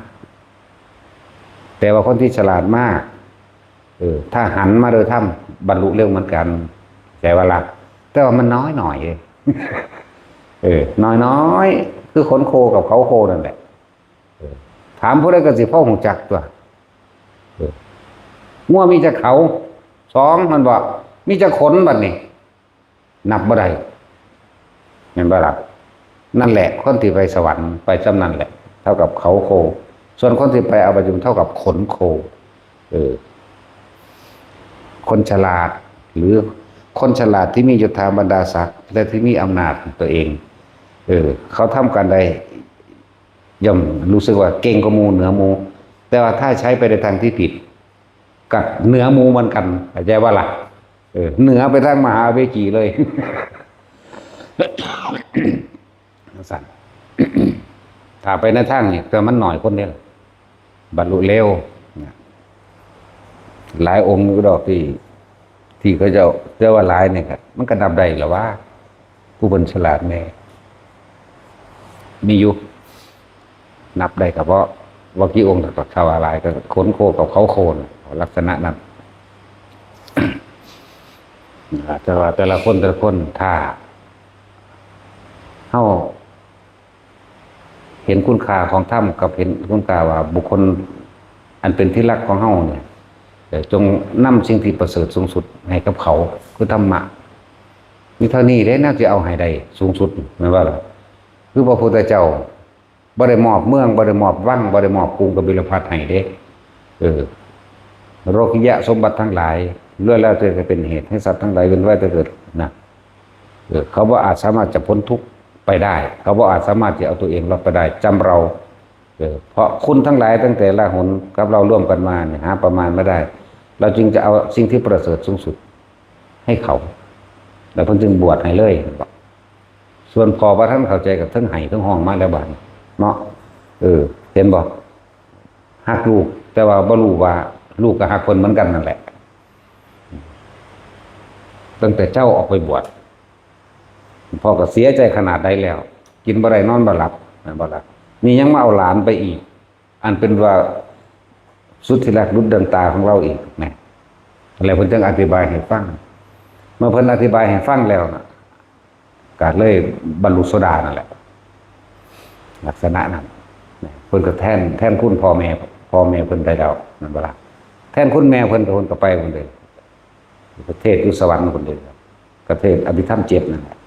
แต่ว่าคนที่ฉลาดมาก เออ ถ้าหันมาโดยธรรม บรรลุเร็วเหมือนกัน ใจว่าละ แต่ว่ามันน้อยหน่อยเอง เออ น้อยน้อย คือขนโคกับเขาโคนั่นแหละ เออ ถามผู้ใดก็สิพ่อหูจักตัว เออ งัวมีจักเขา สอง มันบอก มีจักขนบัดนี้ นับบ่ได้ เห็นบ่ล่ะ นั่นแหละ คนที่ไปสวรรค์ไปจำนั่นแหละ เท่ากับเขาโค ส่วนคนที่ไปอบายภูมิเท่ากับขนโค เออ คนฉลาด หรือคนฉลาดที่มียศถาบรรดาศักดิ์และที่มีอำนาจตัวเอง เออ เขาทำการได้ ย่อมรู้สึกว่าเก่งกว่าหมู่เหนือหมู่ แต่ว่าถ้าใช้ไปในทางที่ผิด กับเหนือหมู่เหมือนกัน เข้าใจว่าล่ะ เออ เหนือไปทางมหาเวจีเลย สั่น ถ้าไปในทางนี้แต่มันหน่อยคนเดียว บรรลุเร็วนะ หลายองค์อยู่ดอกที่ ที่เขาเจ้า แต่ว่าหลายเนี่ยครับ มันก็นับได้ละว่า ผู้เป็นฉลาดแน่ มีอยู่ นับได้ก็เพราะว่ากี่องค์ก็เข้าอะไรก็ขนโคกับเขาโคนะ ลักษณะนั้น อ่า แต่ว่าแต่ละคนแต่ละคนถ้าเฮาเห็นคุณค่าของธรรมกับเห็นคุณค่าว่าบุคคลอันเป็นที่รักของเฮาเนี่ย เอ่อ จงนำสิ่งที่ประเสริฐสูงสุดให้กับเขา คือธรรมะ มีเท่านี้เด้ แนวที่เอาให้ได้สูงสุด แม่นบ่ล่ะ คือพระพุทธเจ้าบ่ได้มอบเมือง บ่ได้มอบวัง บ่ได้มอบกรุงกบิลพัสดุ์ให้เด้ เออ โลกิยะสมบัติทั้งหลายล้วนแล้วแต่จะเป็นเหตุให้สัตว์ทั้งหลายเวียนว่ายตายเกิดนะ เออ เขาบ่อาจสามารถจะพ้นทุกข์ไปได้ เขาบ่อาจสามารถจะเอาตัวเองรอดไปได้ จำเรา เออ เพราะคุณทั้งหลายตั้งแต่ละหนกับเราร่วมกันมาเนี่ย หาประมาณไม่ได้ เราจึงจะเอาสิ่งที่ประเสริฐสูงสุดให้เขา แล้วเพิ่นจึงบวชให้เลย ส่วนพ่อบ่ทันเข้าใจก็เทิงไห้เทิงฮ้องมาแล้วบาดนี้ เนาะ เออ เห็นบ่ ฮักลูก แต่ว่าบ่รู้ว่าลูกก็ฮักเพิ่นเหมือนกันนั่นแหละ ตั้งแต่เจ้าออกไปบวช พ่อก็เสียใจขนาดใดแล้ว กินบ่ได้นอนบ่หลับ แม่นบ่ล่ะ นี่ยังมาเอาหลานไปอีก อันเป็นว่าสุดที่รักดุจดวงตาของเราอีกนะ แล้วเพิ่นจึงอธิบายให้ฟัง เมื่อเพิ่นอธิบายให้ฟังแล้วนะ ก็เลยบรรลุโสดานั่นแหละ ลักษณะนั้นนะ เพิ่นก็แทน แทนคุณพ่อแม่ พ่อแม่เพิ่นได้แล้ว แม่นบ่ล่ะ แทนคุณแม่เพิ่นก็ เพิ่นก็ไปเพิ่นเลย ประเทศอยู่สวรรค์เพิ่นเลย ประเทศอภิธรรมเจ็ดนั่นแหละ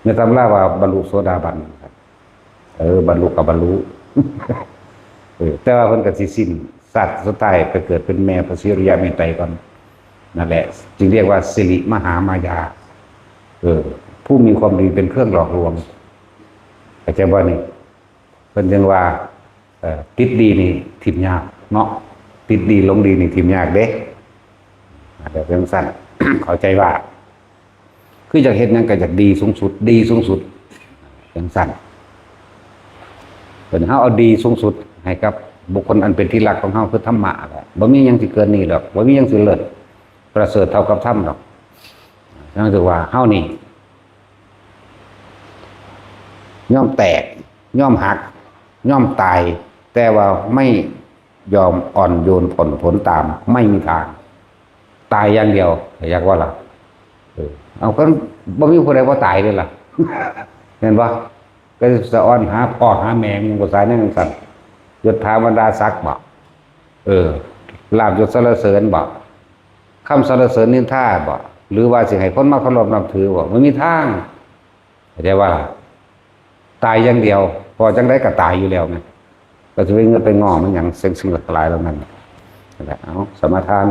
ในตำราว่าบรรลุโสดาบันครับ เออ บรรลุก็บรรลุ เออ แต่ว่าเพิ่นก็สิสิ้นชาติสุดท้ายไปเกิดเป็นแม่พระศรีอริยะเมตไตรก่อน นั่นแหละ จึงเรียกว่าสิริมหามายา เออ ผู้มีความดีเป็นเครื่องหลอกลวง เข้าใจบ่นี่ เพิ่นจึงว่า เอ่อ ติดดีนี่ถิ่มยากเนาะ ติดดีหลงดีนี่ถิ่มยากเด้ แบบจังซั่น เข้าใจว่า คืออยากเฮ็ดหยังก็อยากดีสูงสุด ดีสูงสุด จังซั่น เพิ่น เฮาเอาดีสูงสุดให้กับบุคคลอันเป็นที่รักของเฮาคือธรรมะแหละ บ่มีหยังสิเกินนี้ดอก บ่มีหยังสิเลิศประเสริฐเท่ากับธรรมดอก นั่นคือว่าเฮานี่ ยอมแตก ยอมหัก ยอมตาย แต่ว่าไม่ยอมอ่อนโยนผ่อนผลตาม ไม่มีทาง ตายอย่างเดียว อยากว่าล่ะ เออ เอา ก็บ่มีผู้ใดบ่ตายเลยล่ะ เห็นบ่ ก็สะออนหาพ่อหาแม่ มันก็สายนั่นสั่น ยศถาบรรดาศักดิ์บ่ เออ ลาภยศสรรเสริญบ่ คำสรรเสริญนินทาบ่ หรือว่าสิให้คนมาเคารพนับถือบ่ มันมีทาง เข้าใจว่า ตายอย่างเดียว พอจังได๋ก็ตายอยู่แล้วไง ก็สิไปเงินไปงอมันหยัง สิ่งสิ่งหลายเหล่านั้น นั่นแหละ เอา สมาทาน